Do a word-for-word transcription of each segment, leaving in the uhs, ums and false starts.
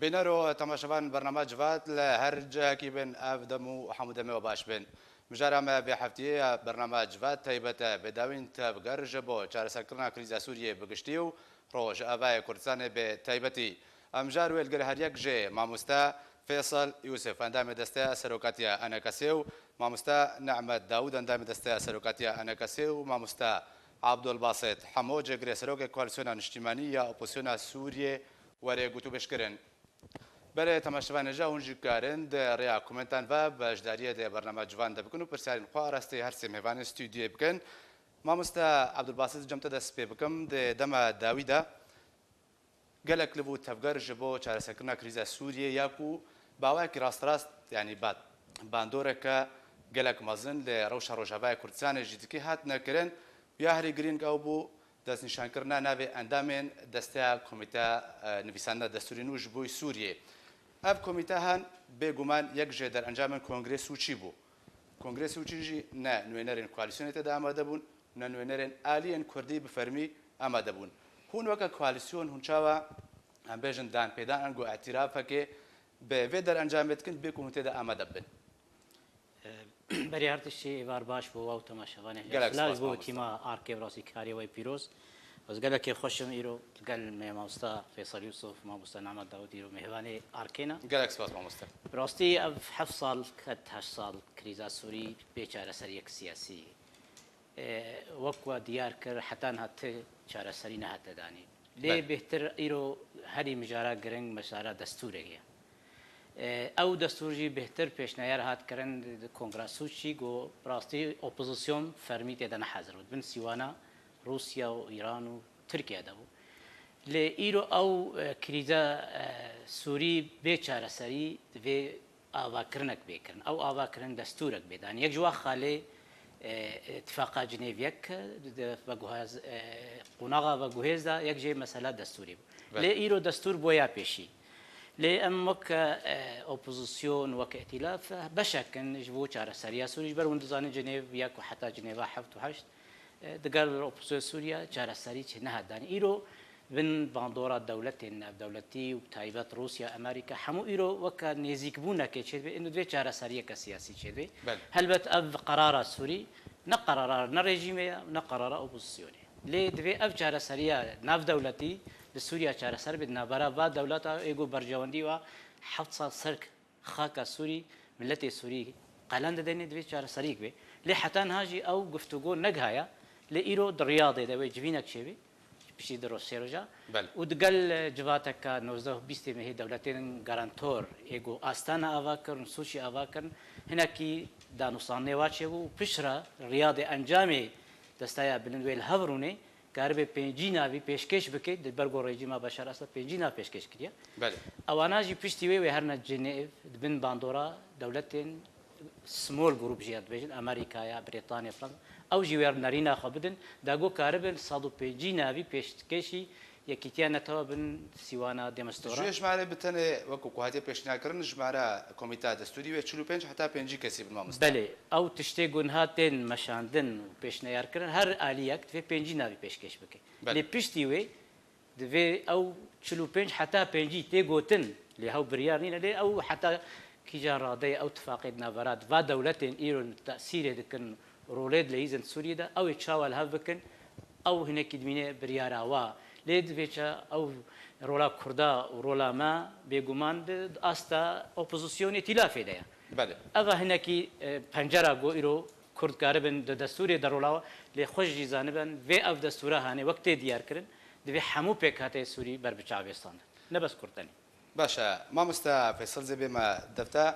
Bîner û temaşevan bernama Civat li her cihekî bin, ev dem û hemû demê we baş bin. Mijara me vê heftiyê ya bernama Civat taybet e, bêdawîn tevger ji bo çareserkirina krîza Sûriyê bi giştî û Rojavayê Kurdistanê bi taybetî. Em jar wê li gel her yek jê mamoste Fêsal Yûsif, endamê Desteya Serokatiya E N K S'ê û mamoste Nehmet Dawûd, endamê Desteya Serokatiya E N K S'ê û mamoste Abdulbasit Hemo, cêgirê serokê Koalîsyona Niştîmanî ya Opozisyona Sûriyê were gotûbêj kirin. Belê temaşevanê ja hûn jî karin di rêya komentan ve beşdariyê di bernama Civan de bikin û pirsyarên xwe arastê her sê mêvanên stûdyoyê bikin. Mamoste Abdulbasit, cem te dest pê bikim, di dema dawî de gelek liv û tevger ji bo çareserkirina krîza Sûriyê ya ku bi awayekî rasterast, yanî ba-, bandoreke gelek mezin li rewşa Rojavayê Kurdistanê jî dikê hatine kirin û ya herî girîng ew bû destnîşankirina navê endamên desteya Komîteya, e, Nivîsandina Destûrî nû ji bo Sûriyê. Ev komîte han bêguman yek ji derencamên Kongrê Sûçî bû. Kongrê Sûçî jî ne nûênerên koalîsyonê tê de amade bûn, ne nûênerên aliyên Kurdî bi fermî amade bûn. Hûn weke koalîsyon hûn çawa, em bêjin, danpêdan an ku îtirafekê bi vê derencamê dikin, bê ku hûn tê de amade bin? Berî her tiştî êvar baş bo we û temaşevanê. Gelek spas, mamoste. Silav bo tîma Arkê, bi rastî karê we pîroz. Ez gelekê xweş im îro gel me mamosta Fêsal Yûsuf, mamosta Nehmet Dawûd îro mêvanê Arkê ne. Gelek spas, mamoste. Bi rastî ev heft sal ket heşt sal krîza Sûrî bê çareseriyek siyasî. E, wek we diyar kir, heta niha ti çareserî nehate danîn. Lê Belê. Bêhtir îro herî mijara giring mijara destûrê ye. E, ew destûr jî bêhtir pêşniyar hat kirin di Kongra Sûçî, ku rastî opozîsyon fermî tê de nehazir bû. Di bin sîwana Rûsya û Îran û Tirkiye de bû. Lê îro ew, e, krîza, e, Sûrî bê çareserî divê avakirinek bê kirin. Ew avakirin destûrek bê dan. Yek ji wan xalê, e, Îtifaqa Cinêv yek, di, di veguhez-, e, qonaxa veguhêz de yek jê mesela destûrî bû. Belê. Lê îro destûr boya pêşî. Lê em weke, e, opozîsyon, weke îtîlaf, e, beşek in ji bo çareseriya Sûrî. Ji ber hûn dizanin Cinêv yek û heta Cinêva heft û heşt, e, digel opozîsyon Sûriya çareserî çê nehat danî. Îro bin bandora dewletên navdewletî û bi taybet Rûsya, Amerîka, hemû îro weke nêzîkbûnekê çêdibe, êno divê çareseriyeke siyasî çêdibe. Belê. Helbet ev qerara Sûrî ne qerara ne rejîmê ye, ne qerara opozîsyonê. Lê divê ev çareseriya navdewletî li Sûriya çareser be, di navbera va dewleta ê ku berjewendî wa heft sal ser xaka Sûrî, miletê Sûrî qelen didêne, divê çareseriyek bê. Lê heta niha jî ew guftûgo negihaya. Lê îro di Riyadê de wê civînek çêbê, piştî di roj sê roja. Belê. Û digel, e, civateka nozdeh û bîstê mehê dewletên garantor ê ku Astana ava kirin, Sûçî ava kirin, hinekî danûstandinê wa çêbû û piştre Riyadê encamê desteya bilind wê li hev rûnê, karibe pêncî navî pêşkêş bike, di ber ku rejîma Beşar Esed pêncî nav pêşkêş kiriye. Belê. Ewana jî piştî wê wê herine Cinêv, di bin bandora dewletên small group jî ya dibêjin, Amerîkaya, Brîtanya, Fransa, ew jî wê nerîna xwe bidin, da ku karibin sed û pêncî navî pêşkêşî Yekîtiya Netewa bin sîwana Demistora. Ji wê jimarê bi tenê wekî ku hatiye pêşniyarkirin, jimara Komîta Destûrî wê çil û pênc heta pêncî kesî bin, mamoste. Belê, ew tiştê ku niha tên meşandin û pêşniyarkirin, her aliyek divê pêncî navî pêşkêş bike. Belê. Lê piştî wê divê ew çil û pênc heta pêncî tê gotin, lê ew biryar nîne, lê ew heta kîjan radeyê ew tifaqê di navbera va dewletên îro tesîrê dikin, rolê dileyîzin Sûriyê de, ew ê çawa li hev bikin, ew hinekî dimîne biryara wa. Lê divê ça ew rola Kurda û rola me, bêguman di, di asta opozisyonê tîlafê de ye. Belê. Eva hinekî, e, pencera ku îro Kurd karibin di destûrê de rola wa, lê xwe jî zanibin, vê ev destûra hanê wek tê diyar kirin, divê hemû pêkhateyê Sûrî ber bi çavê standin. Ne bes Kurd tenê. Baş e, mamoste Feysel, zê bême defte.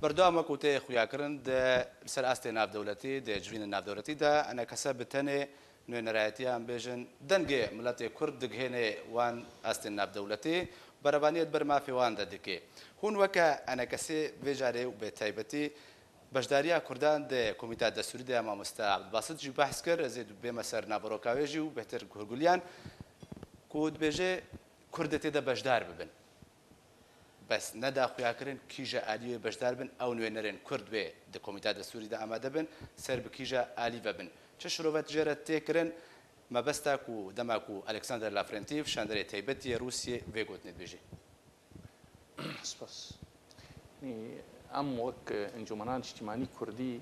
Berdewam wekî tê xuyakirin di, li ser astê navdewletî, di civînên navdewletî de, enekese bi tenê nûnerayetiya, em bêjin, dengê miletê Kurd digihêne wan astên navdewletî, berevaniyê di ber mafê wan de dike. Hûn weke enekesê vê carê û bi taybetî beşdariya Kurdan di Komîta Destûrî de ya mamoste Abdulbasit jî behs kir, ez ê bême ser naveroka wê jî û bêhtir hûrguliyan ku dibêje Kurd ê tê de beşdar bibin. Bes ne daxuyakirin kîje aliyê beşdar bin, ew nûnerên Kurd wê di Komîta Destûrî de amade bin, ser bi kîje alî ve bin. Çi şirove jê re tê kirin, mebesta ku dema ku Alexander Lavrentiev, şanderê taybetî yê Rûsiyê, vê gotinê dibêje. Spas. Yanî, em wek Encûmena Niştîmanî Kurdî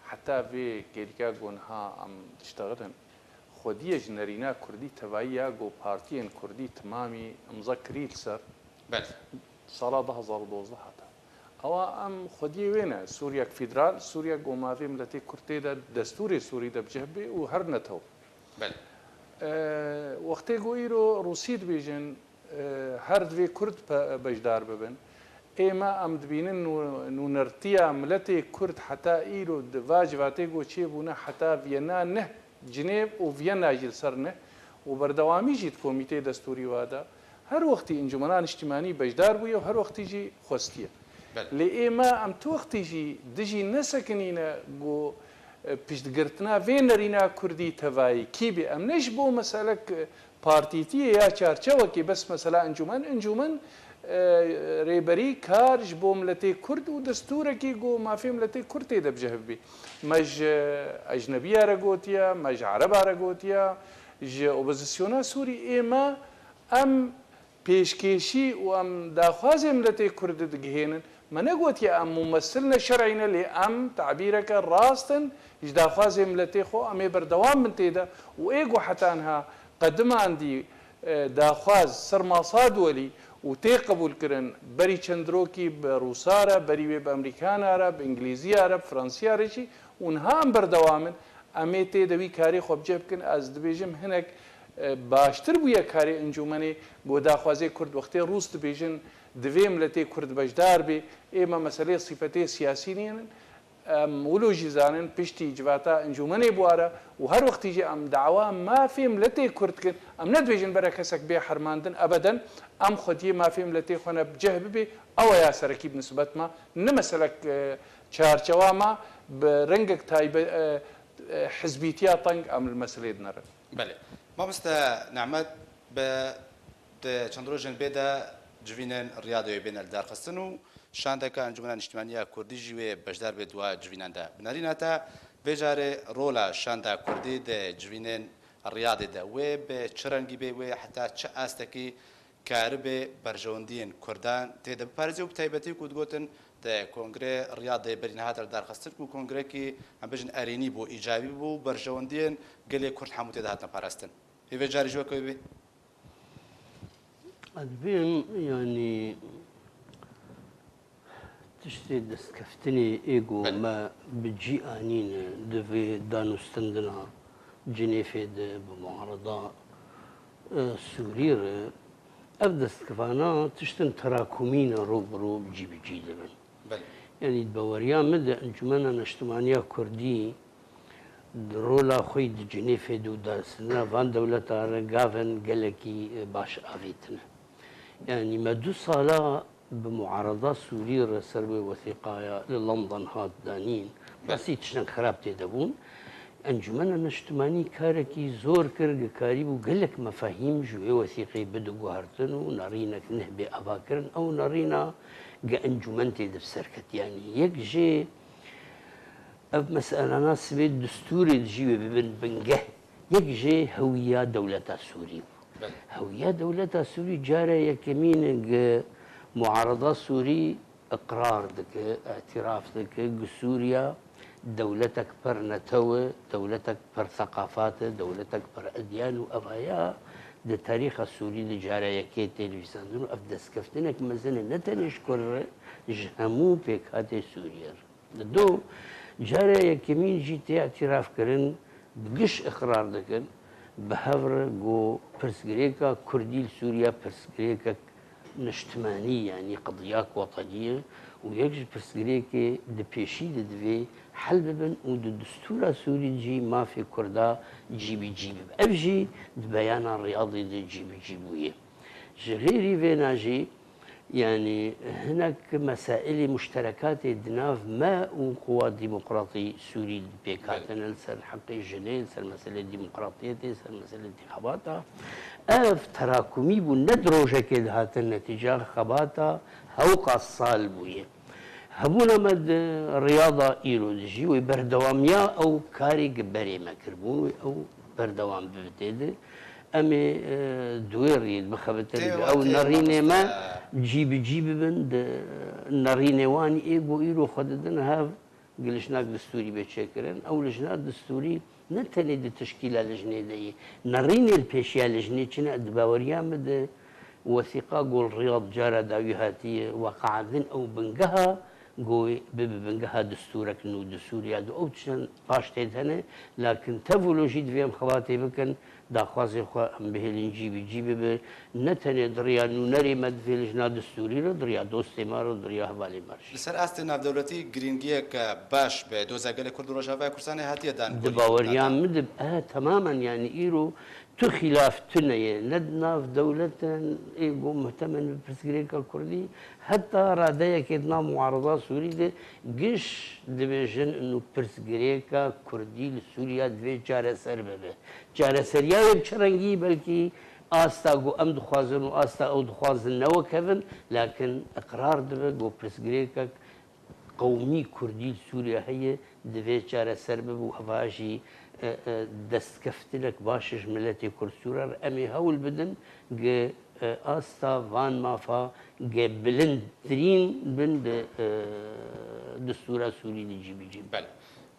heta vê kêlîka ku niha em diştexilin, xwediyê ji nerîna Kurdî tevayî ya ku partiyên Kurdî timamî imza kirî li ser Belê. sala du hazar û dozdeh heta. Ewa em xwediyê wê ne, Sûriyek federal, Sûriyek ku mafê miletê Kurd tê de destûrê Sûrî de bi cih bê û her netew. Belê. E, wextê ku îro Rûsî dibêjin, e, her divê Kurd pe-, beşdar bibin. Ê me em dibînin nû-, nûnertiya miletê Kurd heta îro di va civatê ku çêbûne heta Viyena neh Cinêv û Viyena jî li ser neh û berdewamî jî di komîteyê destûrî wa de her wextî Encûmena Niştîmanî beşdar bûye û her wextî jî xwestiye. Belê. Lê ê me em tu wextî jî dijî nesekinîne ku, e, piştgirtina vê nerîna Kurdî tevayî kî bê. Em ne ji bo meselek, e, partîtiyê ya çarçewekê bes mesela encûmen, encûmen, e, rêberî kar ji bo miletê Kurd û destûrekî ku mafê miletê Kurd tê de bi cih bibî. Me ji ecnebiya re gotiye, me ji ereba re gotiye, ji opozisyona Sûrî ê me em pêşkêşî û em daxwazê miletê Kurd digihênin. Me negotiye em mumesil neşerîne, lê em tabîreke rast in ji daxwazê miletê xwe, em ê berdewam bin tê de û ê ku heta niha qedimandî, e, daxwaz ser masa duwelî û tê qebûlkirin, berî çend rokî bi Rûsa re, berî wê bi Emerîkana re, bi Îngilîziya re, bi Fransiya re jî û niha em berdewam in. Em ê tê de wî karê xwe bi cih bikin. Ez dibêjim hinek, e, baştir bûye karê encûmenê ku daxwazê Kurd wextê Rûs dibêjin divê miletê Kurd beşdar bê. Ê me meseleyê sîfetê siyasî nînin. Em wilo jî zanin piştî civata encûmenê bû are û her wextî jî em dawa mafê miletê Kurd dikin. Em nedibêjin bere kesek bê hermandin ebeden. Em xwediyê mafê miletê xwe ne bi cih bibê. Ew ya serekî bi nisbet me. Ne meselek, e, çarçewa me bi rengek taybe-, e, e, hizbîtiya teng em li meselê dinerin. Belê. Mamoste Nehmet, bi di çend rojên bê de civînên Riyadê wê bêne lidarxistin û şandeka Encûmena Niştimanî ya Kurdî jî wê beşdar bê di wa civînan de. Bi nerîna te vê carê rola şanda Kurdî di civînên Riyadê de wê bi çi rengî bê, wê heta çi astekî karibe berjewendiyên Kurdan tê de biparêze û bi taybetî ku digotin di Kongrê Riyadê berî niha hate lidarxistin ku kongrekî, em bêjin, erênî bû, îcabî bû, berjewendiyên gelê Kurd hemû tê de hatine parastin. Hê vê carî jî weke wê bê? Ez bêm, yanî, tiştê destkeftinê ê ku Belê. me bi cî anîne di vê danûstendina Cinêfê de bi muarada, e, Sûrî re, ev destkefana tiştên terakumî ne ro bi ro cî bi cî dibin. Belê. Yanî di baweriya min de Encûmena Neştimanî ya Kurdî di rola xwe yî di Cinêfê de û danûstendina van dewletan re gavên gelekî, e, baş avêtine. Yanî me du sala bi muarada Sûrî re ser wê wesîqaya li London hat danîn. Belê. Rastî tiştên xirab tê de bûn. Encûmena Neştimanî karekî zor kir, ku karîbû gelek mefahîm ji wê wesîqeyê bide guhertin û nerînek neh bê avakirin. Ew nerîna ge encûmen tê de bi ser ket. Yanî yek jê ev meselana sibê destûrê dijî wê bibin bingeh. Yek jê hewiya dewleta Sûrî bû. Belê. Hewiya dewleta Sûrî cara yekemîn e ku muarada Sûrî iqrar dike, îtiraf dike ku Sûriya dewletek pir netew e, dewletek pir seqafat e, dewletek pir edyan û evaya di tarîxa Sûrî de cara yekê tê nivîsandin û ev destkeftinek mezin e ne tenê ji Kurd re, ji hemû pêkhatê Sûriyê re. Li do cara yekemîn jî tê îtiraf kirin, bi giş iqrar dikin, bi hev re ku pirsgirêka Kurdî li Sûriya pirsgirêkek niştimanî, yanî qedîyak wetenî ye û yek ji pirsgirêkê di pêşî de divê hel bibin û di destûra Sûrî de jî mafê Kurda cîbicî bibe. Ev jî di beyana Riyadê de cîbicî bûye. Ji xêrî vêna jî, yanî hinek mesailê muşterekatê di nav me û Quwa Demokratî Sûrî pêk Belê. hatine, li ser heqê jinê, li ser meselê demokratiyetê, li ser meselê întîxabata. Ev terakumî bû, ne di rojekê de hatin netîca, xebata hewqa sal bûye. Hebûna me di Riyada îro dijî wê berdewamiya ew karê ku berê me kiribûn, wê ew berdewam bibe tê de. Em ê, e, di wê riyê bixebitin. Ew nerînê me cî bi cî bibin, di nerînê wan ê ku îro xwe didin hev, gilişnak distûrî bê çêkirin. Ew lijna distûrî ne tenê di tişkîla lijnê de yê. Nerînê li pêşiya lijnê çi ne, di baweriya min de wesîqa ku li Riyad cara dawî hatiye weqeandin, ew bingeha ku bibe bingeha distûrek nû di Sûriya de. Ew tiştan paş tê de hene, lakin tev wilo jî divê em xebatê bikin, daxwazê xwe em bihêlin cî bi cî bibe. Ne tenê di riya nûnerê me, divê lijna distûrî re, di riya dostê me re, di riya hevalê me re jî. Li ser astê navdewletî girîngiyeke baş bi doza gelê Kurd û Rojavaya Kurdistanê hatiye dan. Di baweriya min de, e, temamen, yanî îro tu xîlaf tune ye. Ne di nav dewletin ê ku muhtemen bi pirsgirêka Kurdî, heta radeyekê di nav muareza Sûrî de giş dibêjin û pirsgirêka Kurdî li Sûriya divê çareser bibe. Çareseriya wê bi çi rengî, belkî asta ku em dixwazin û asta ew dixwazin ne wek hev in, lakin iqrar dibe ku pirsgirêkek qewmî Kurdî li Sûriya heye, divê çareser bibe û heva jî, e, e, destkeftinek baş e ji miletê Kurd Sûriya re. Em ê hewl bidin ge, e, asta van mafa ge bilindtirîn bin di, e, distûra Sûrî de cî bi cî bin. Belê.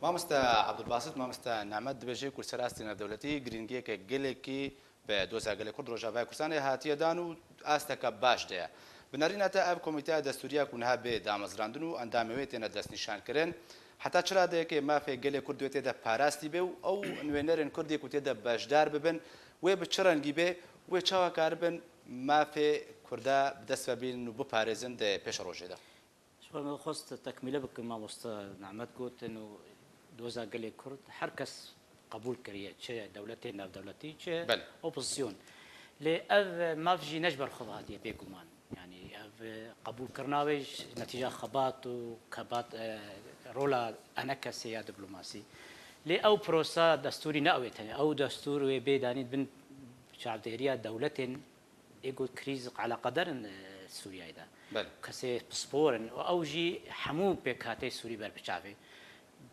Mamoste Abdulbasit, mamoste Nehmet dibêje ku li ser astê navdewletî girîngiyeke gelekî bi doza gelê Kurd Rojavaya Kurdistanê hatiye dan û asteke baş de ye. Bi nerîna te ev komîteya destûriya ku niha bê damezrandin û endamê wê têne destnîşankirin, heta çi radeyekê mafê gelê Kurd wê tê de parastî bê û ew nivênerên Kurdê ku tê de beşdar bibin, wê bi çi rengî bê, wê çawa karibin mafê Kurda bi dest ve bînin û biparêzin di pêşerojê de? Ji xwe min xwest tekmîle bikim, mamoste Nehmet gotin û doza gelê Kurd her kes qebûl kiriye, çi dewletê navdewletî, çi Belê. Opozisyon. Lê ev maf jî ne ji ber xwe ve hatiye bêguman. Yanî ev qebûlkirina wê ji netîca xebat û xebat, e, rola enekesê ya diplomasî. Lê ew prosa destûrî ne ew ê tenê. Ew destûr wê bê danîn bin çavdêriya dewletên ê ku krîz eleqedar in, e, Sûriyeyê de. Belê. Kesê pispor in û ew jî hemû pêkhateyê Sûrî ber bi çavê.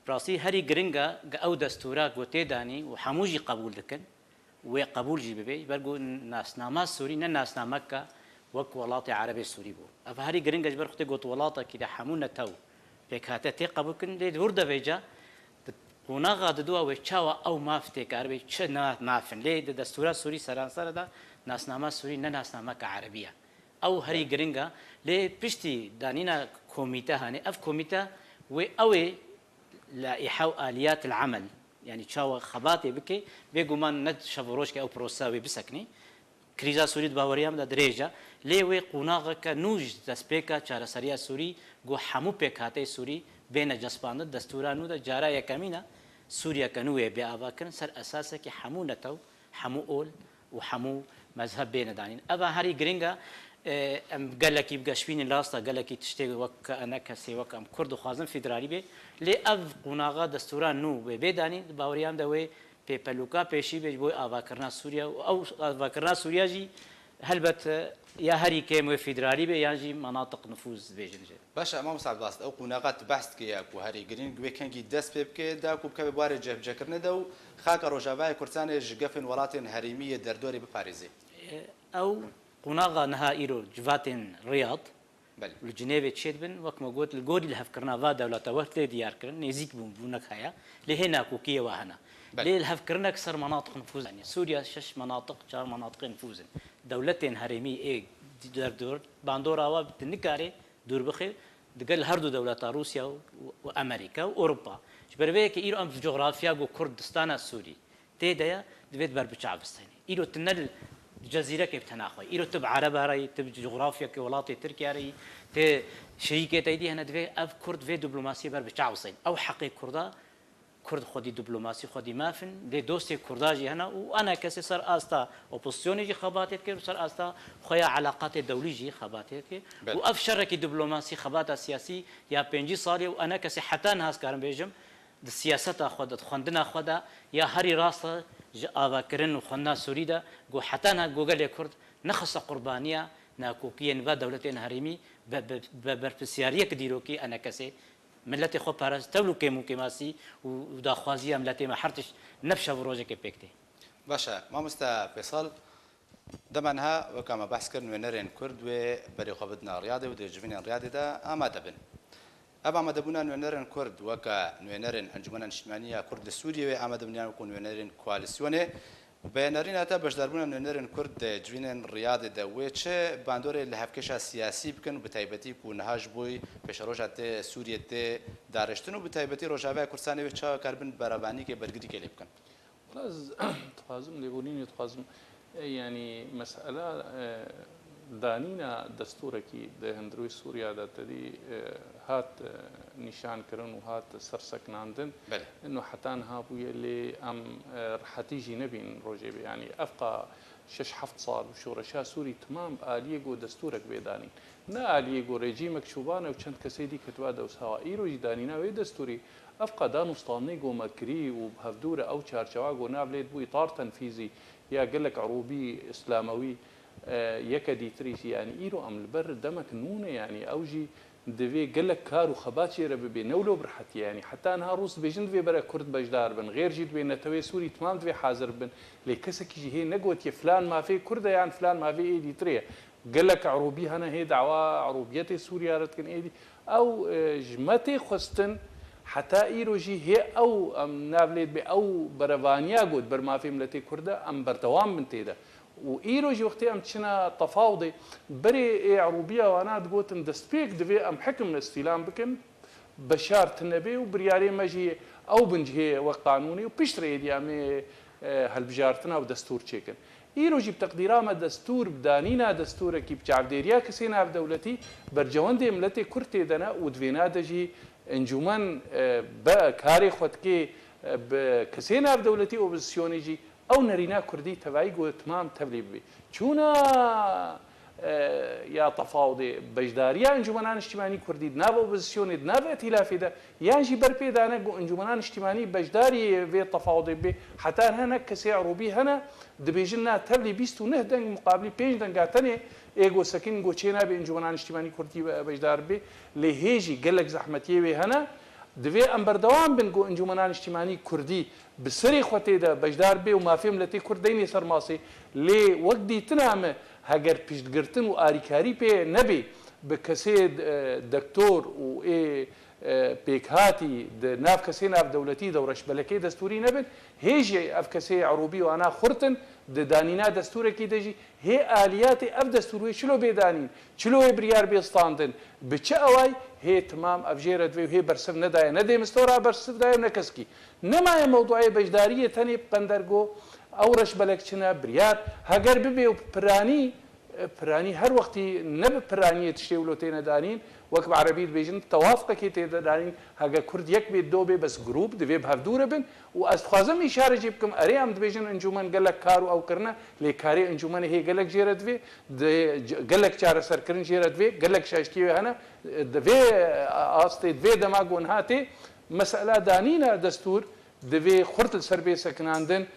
Bi rastî herî giring e ku ew destûra ku tê danî û hemû jî qebûl dikin, wê qebûl jî bibe, ji ber ku nasnama Sûrî ne nasnameke wek welatê Erebê Sûrî bû. Ev herî giring e ji ber xwe tê got welatekî de hemû netew pêkhate tê qebûlkirin, lê di wir de vêca di qonaxa didoa wê çawa ew maf tê karibe, çi na-, maf in. Lê di destûra Sûrî seranser de nasnama Sûrî ne nasnameke Erebî ye. Ew herî giring e. Lê piştî danîna komîte hanê, ev komîte wê ew ê laîha û aliyat el amel, yanî çawa xebatê bike, bêguman ne şev û rojke ew proseya wê bisekinî. Krîza Sûrî di baweriya min de dirêj e, lê wê qonaxeke nû ji destpêka çareseriya Sûrî, ku hemû pêkhateyê Sûrî bêne cespandin, destûra nû de cara yekemîn e Sûriyeke nû wê bê avakirin ser esasekî hemû netew, hemû ol û hemû mezheb bêne danîn. Eva herî giring e, e, em gelekî bi geşbînî rast e, gelekî tiştê wek enekesê, wek em Kurd dixwazin federalî bê, lê ev qonaxa destûra nû wê bê danîn, di baweriya min de wê pêpelûka pêşî bê ji bo avakirina Sûriye û ew avakirina Sûriye jî helbet, e, ya herî kêm wê federalî bê yan jî menatiq nifûz dibêjin jê. Baş e, Mamoste Abdulbasit, ew qonaxa tu behs dikî ya ku herî giring wê kengî dest pê bike, da ku bikeve warê cihbicehkirinê de û xaka Rojavayê Kurdistanê ji gefên welatên herêmî yê derdorê biparêzê. E, ew qonaxa niha îro civatên Riyad, Belê. Li Cinêvê çêdibin, wek me got, li gorî lihevkirina va dewleta wek tê diyar kirin, nêzîk bûn, bûnek heye, lê hê nakokiyê wa hene. Belê. Lê lihevkirinek ser menatiq nifûz, yanî Sûriya şeş menatiq, çar menatiqê nifûz in. Dewletên herêmî ê derdor, bandora wa tu nikarê dûr bixê, digel her du dewleta Rûsya û, û Amerîka û Ewropa. Ji ber vê yekê îro em cografya ku Kurdistana Sûrî, tê de ye, divê di ber biçav bistênî. Îro tu ne li cezîrekê bi tena xwe yî. Îro tu bi Ereba re yî, tu bi cografyekê welatê Tirkiye re yî, tu şirîkê te dî hene, divê ev Kurd vê diplomasiyê ber biçav bistênî. Ew heqê Kurda, Kurd xwedî diplomasî xwedî maf in, lê dostê Kurda jî hene û enekesê ser asta opozisyonê jî xebatê dike û ser asta xwe ya eleqatê dewlî jî xebatê dike. Belê. Û ev şerekî diplomasî, xebata siyasî ya pêncî salî û enekesê heta niha ez karim bêjim, di siyaseta xwe de, di xwendina xwe de ya herî rast e ji avakirin û xwendina Sûrî de, ku heta niha ku gelê Kurd nexiste qurbaniya nakokiyên va dewletên herêmî be, be, be berpirsyariyek dîrokî enekesê miletê xwe parastin, tevlû kêm û kêmasî û, û daxwaziya miletê me her tişt ne bi şev û rojekê pêk tê. Baş e, mamoste Fêsal, dema niha weka me behs kir, nûnerên Kurd wê berê xwe bidine Riyadê û di civînên Riyadê de amade bin. Ev amadebûna nûnerên Kurd weke nûnerên Encûmena Niştimanî ya Kurd li Sûriyê wê amade bin yan wekû nûnerên koalîsyonê? Bi nerîna te beşdarbûna nûnerên Kurd di civînên Riyadê de wê çi bandorê li hevkêşa siyasî bikin û bi taybetî ku niha ji bo pêşeroja tê Sûriyê tê dariştin û bi taybetî Rojavaya Kurdistanê wê çawa karibin berevanîkê bergirîkê lê bikin? Wala ez dixwazim, lêborînê dixwazim, e, yanî mesela, e, danîna destûrekî di hundirê Sûriya de tedî, e, hat, e, nîşankirin û hat sersekinandin. Belê. Ino heta niha bûye, lê em, e, rehetî jî nebîn rojê bê. Yanî evqa şeş heft sal û şoreşa Sûrî timam aliyê ku destûrek bê danîn. Ne aliyê ku rejîmek şûvan e û çend kesê dî ketiba dewsa wa. Îro jî danîna wê destûrî, evqa danûstandinê ku me kirî û bi hevdû re ew çarçewa ku nav lê dibû îtar tenfîzî ya gelek erûbî, îslamewî, e, yeke dîtirî jî, yanî îro em li ber demek nû ne, yanî ew jî divê gelek kar û xebat jê re bibê, ne wilo bi rehetiye, yanî heta niha rûs dibêjin divê bere Kurd beşdar bin, xêr jî dibê netewê Sûrî timam divê hazir bin, lê kesekî jî hê negotiye filan mafê Kurd e yan filan mafê ê dîtirê ye. Gelek erûbî hene hê dawa erûbiyetê Sûriya re dikin êdî. Ew, e, ji me tê xwestin, heta îro jî hê ew, em nav lê dibê ew berevaniya got ber mafê miletê Kurd e, em berdewam bin tê de. Û îro jî wextê em çina tefawdê, berê ê erûbiya wana digotin destpêk divê em hikim îstîlam bikin, Beşar tune bê û biryarê me jî ew bin cihê wek qanûnê û piştre êdî em ê, e, hilbijartina û destûr çêkin. Îro jî bi teqdîra me destûr, bi danîna destûrekî, bi çavdêriya kesê navdewletî bercewendê miletê Kurd tê de ne û di vêna de jî encûmen, e, be karê xwe dikê, e, bi kesê navdewletî opozisyonê jî Ew nerîna kurdî tevayî ku timam tevlî bibî. Çûna, e, ya tefawdê beşdariya Encûmena Niştimanî Kurdî di nav opozisyonê, di nav îtîlafê de, yan jî berpêdane ku Encûmena Niştimanî beşdarî vê tefawdê bibê, heta niha ne kesê erûbî hene, dibêjin na tevlî bîst û neh deng muqabilî pênc denga tenê ê ku sekin ku çê nabe Encûmena Niştimanî Kurdî be-, beşdar bibê, lê hê jî gelek zehmetiyê wê hene. Divê em berdewam bin ku Encûmena Niştimanî Kurdî bi serê xwe tê de beşdar bê û mafê miletê Kurd deynê ser masê. Lê wek dîtina me, heger piştgirtin û arîkarî pê nebê bi kesê, e, dektor û ê, e, pêkhatî di nav kesê navdewletî de û reşbelekê destûrî nebin, hê jî ev kesê erûbî û ana xurt in, di danîna destûrekî de jî hê aliyatê ev destûr wê çilo bê danîn, çilo wê biryar bê standin, bi çi away, hê timam ev jê re divê û hê bersiv nedaye, ne dê mistora bersiv daye û ne keskî. Nemaye mewduayê beşdariyê tenê bi qender go ew reşbelek çi ne, biryar, heger bibê û bi piranî, e, piranî her wextî ne bi piraniyê tiştê wilo têne danîn, wek bi erebî dibêjin, tewafqekê tê de danîn, hege Kurd yek bê, do bê, bes grûp divê bi hevdû re bin û ez dixwazim îşare jî bikim, erê, em dibêjin encûmen gelek kar û ew kirine, lê karê encûmenê hê gelek jê re divê, di c-, gelek çareserkirin jê re divê, gelek şaştiyê wê hene, di vê astê, di vê dema ku niha tê, mesela danîna destûr divê xurt li ser bê sekinandin,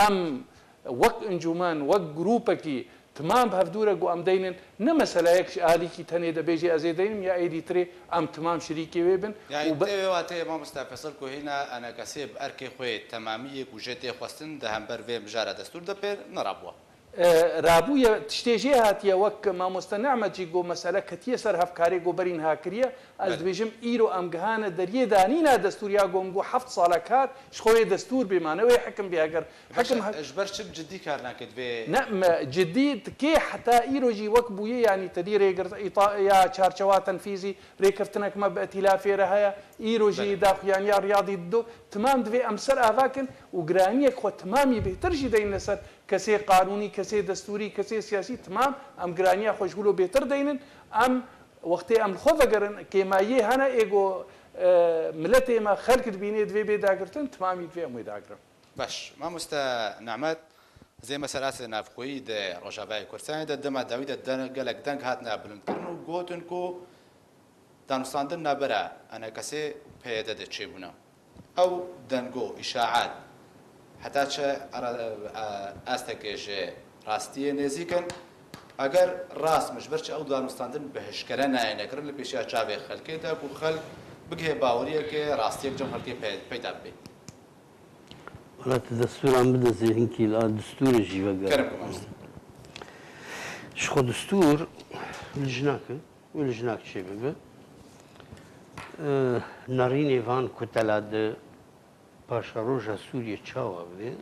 em wek encûmen, wek grûpekî, Timam bi hevdû re ku em deynin, ne meseleyek ji alîkî tenê de bêjê ez ê deynim ya êdî tirê, em timam şirîkê wê bin. Yani û be- tê wê wateyê mamoste Fesel ku hîna enekesê bi erkê xwe yê temamiyê ku jê tê xwestin di hember vê mijara destûr de pê nerabûwa. E, rabûye, tiştê jê hatiye, wek mamoste Nehmet jî got, mesele ketiye ser hevkarê ku berî niha kiriye. Ez Belê. dibêjim, îro em gihane deriyê danîna destûr ya ku em got heft sala kar, ji xwe wê destûr bê, ma ne wê hikim bê. Heger Baş e, hikim he- ji ber çi cidî kar nake divê? Ne, me cidî dikê heta îro jî wek bûye, yanî tedî rêgirt îta-, ya çarçewa tenfîzî rêkeftinek me bi îtîlafê re heye, îro jî Belê. daxuyaniya Riyadî dido. Timam divê em ser ava kin û giraniyek xwe timamî bêhtir jî deyne ser kesê qanûnî, kesê destûrî, kesê siyasî, timam em giraniya xwe ji wilo bêhtir deynin. Em wextê em li xwe vegerin, kêmayiyê hene ê ku, e, miletê me, xelk dibînê divê bê dagirtin, timamî divê em wê dagirin. Baş. Mamoste Nehmet, zê meselase navxweyî di Rojavayê Kurdistanê de dema dawî de den-, gelek deng hatine bilindkirin û gotin ku danûstandin navbera enekesê û P Y D de çêbûne. Ew dengo, îşaet, heta çi ara-, e, astekê ji rastiyê nêzîk in? Eger rast min, ji ber çi ew danûstandin bi hişkere nayêne kirin li pêşiya çavê xelkê de ku xelk bigihê baweriyekê, rastiyek cem xelkê pe-, peyda bibe? Wela tu destûran bide zê hinkî la destûrê jî vegere. Kerem ku mamoste. Ji xwe destûr lijnak e, wê lijnak çêbibe. Nerînê van kutela di paşeroja Sûriyê çawa bê,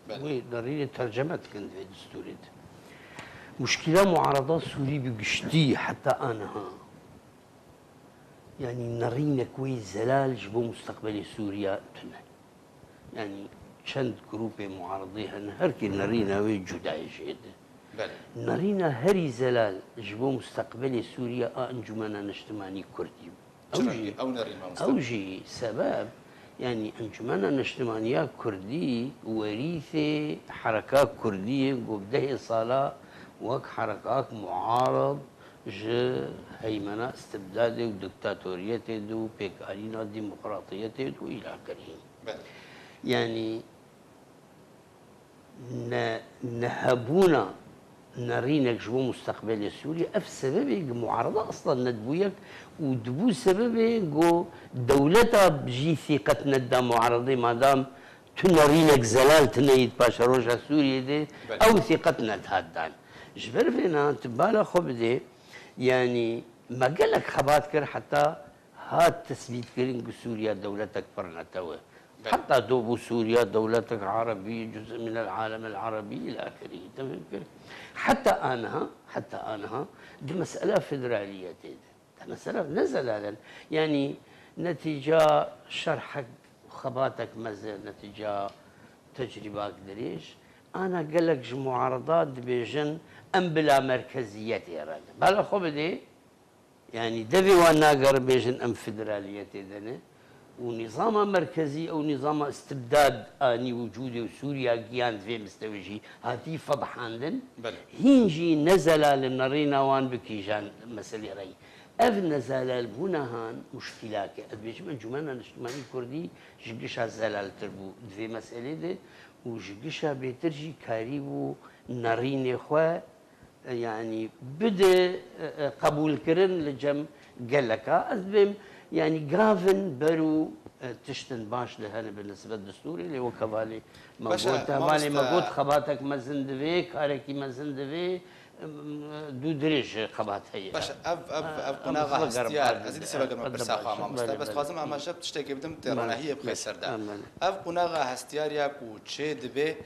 Belê. wê nerînê terceme dikin di vê destûrê de. Muşkîla muarada Sûrî bi giştî heta aniha, yanî nerînek wê zelal ji bo mustaqbelê Sûriya tune. Yanî çend grûpê muaridê hene, her kê nerîna wê cuda ye jê de. Belê. Nerîna herî zelal ji bo mustaqbelê Sûriya a Encûmena Niştimanî Kurdî bû. Çi Ew rengî jî, ew nerîn mamoste? ew jî sebeb, yanî Encûmena Niştimaniya Kurdî werîsê hereka Kurdî ye, ku bi dehê sala wek herekak muarid ji heymena istibdadê û diktatoriyetê de û pêkanîna demokratiyetê de û îlahkerî. Belê. Yanî ne, nehebûna nerînek ji bo mustaqbelê Sûriyê, ev sebebê ku muarada aslan nedibû yek û dibû sebebê ku dewleta jî sîqet nedida muaradê, madam tu nerînek zelal tune yî di paşeroja Sûriyê de, Belê. ew sîqet nedihat dan. Ji ber vêna tu bala xwe bidê, yanî me gelek xebat kir heta hat tesbîtkirin ku Sûriya dewletek pir netew e. Belê. Heta do bû Sûriya dewletek erebî, cuz'e min el alem el erebî îlâ axirî. Te fêm kir? Heta aniha, heta aniha di mesela federaliyetê de. Te mesela ne zelal in. Yanî netîca şerhek xebatek mezin, netîca tecrîbak dirêj, ana gelek ji muarada dibêjin em bila merkeziyetê re ne. Bala xwe bidê, Yanî devê wan nagerin bêjin em federaliyetê de ne û nîzama merkezî ew nîzama istibdad anî wicûdê û Sûriya giyand vê mistewê jî hatî fedihandin. Belê. Hîn jî nezelalin nerîna wan bi kîjan meselê re yî. Ev nezelalbûnahan muşkîlak e. Ez dibêjim Encûmena Niştimanî Kurdî ji gişa zelaltir bû di vê meselê de û ji gişa bêtir jî karîbû nerînê xwe yanî bide, e, e, qebûlkirin li cem geleka. Ez dibêm, yanî gavin ber û, e, tiştin baş de hene bi nisbet destûrê, lê wek hevalê me Baş e, got, hevalê me mamoste. got, xebatek mezin divê, karekî mezin divê, em, dû dirêj xebat heye. Baş e, ev, ev, ev Em qonaxa xwe germ hestiyar, ez ê dîsa vegerim Em pirsa xwe baş, mamoste. belê, Bes belê. dixwazim amaje bi tiştekê bidim, tê Belê, ronahiyê bixê belê, ser de. em, belê. Ev qonaxa hestiyar ya ku çê dibe,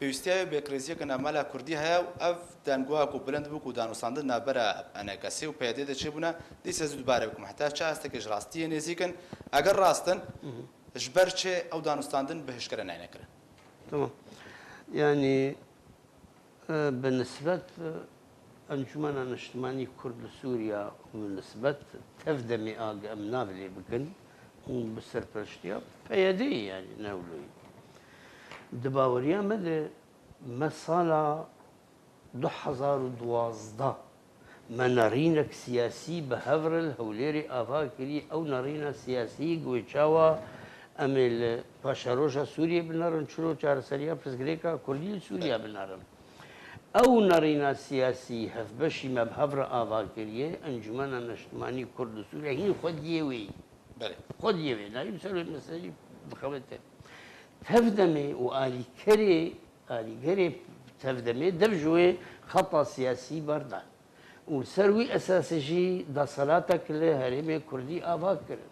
Pêwîstiya wê bi yekrêziyeke navmala Kurdî heye û ev dengua ku bilind bû ku danûstandin navbera ENKSê û PYDê de çêbûne, dîsa ez ê dubare bikim. Heta çi astekê ji rastiyê nêzîk in? Eger rast in, ji ber çi ew danûstandin bi hişkere nayne kirin? Tamam. Yanî, e, bi nisbet, e, Encûmena Niştimanî Kurd li Sûriya û bi nisbet TEV-DEMê a ge em nav lê bikin û bi serpereştiya PYDê, yanî ne wilo yî. Di baweriya me de me sala du hezar û duwazdeh me nerînek siyasî bi hev re li Hewlêrê ava kirî. Ew nerîna siyasî ku wê çawa em ê li paşeroja Sûriyê binerin, çilo çareseriya pirsgirêka Kurdî li Sûriya binerin. Ew nerîna siyasî hevbeşî me bi hev re ava kiriye, Encûmena Neştimanî Kurd li Sûriye hîn xwediyê wê yî. Belê. Xwediyê wê, nayî bi ser wê meseleyî dixebite. TEV-DEMê û alîkerê, alîgerê TEV-DEMê dev ji wê xeta siyasî berdan. Û li ser wî esasê jî desthelatek li herêmê Kurdî ava kirin.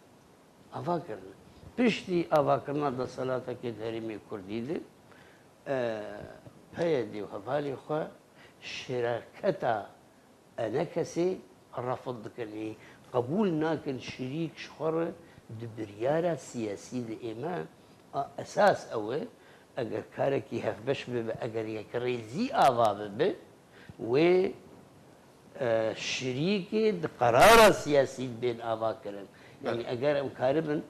Ava kirin. Piştî avakirina desthelatekê di herêmê Kurdî de, e, PYD û hevalê xwe şeraketa ENKSê refid dikin. Ê qebûl nakin şirîk ji xwe re di biryara siyasî de. Ê me a esas ew e, eger karekî hevbeş bibe, eger yekrêzî ava bibe, wê, e, şirîkê di qerara siyasî de bên ava kirin. Yanî Belê. eger em karibin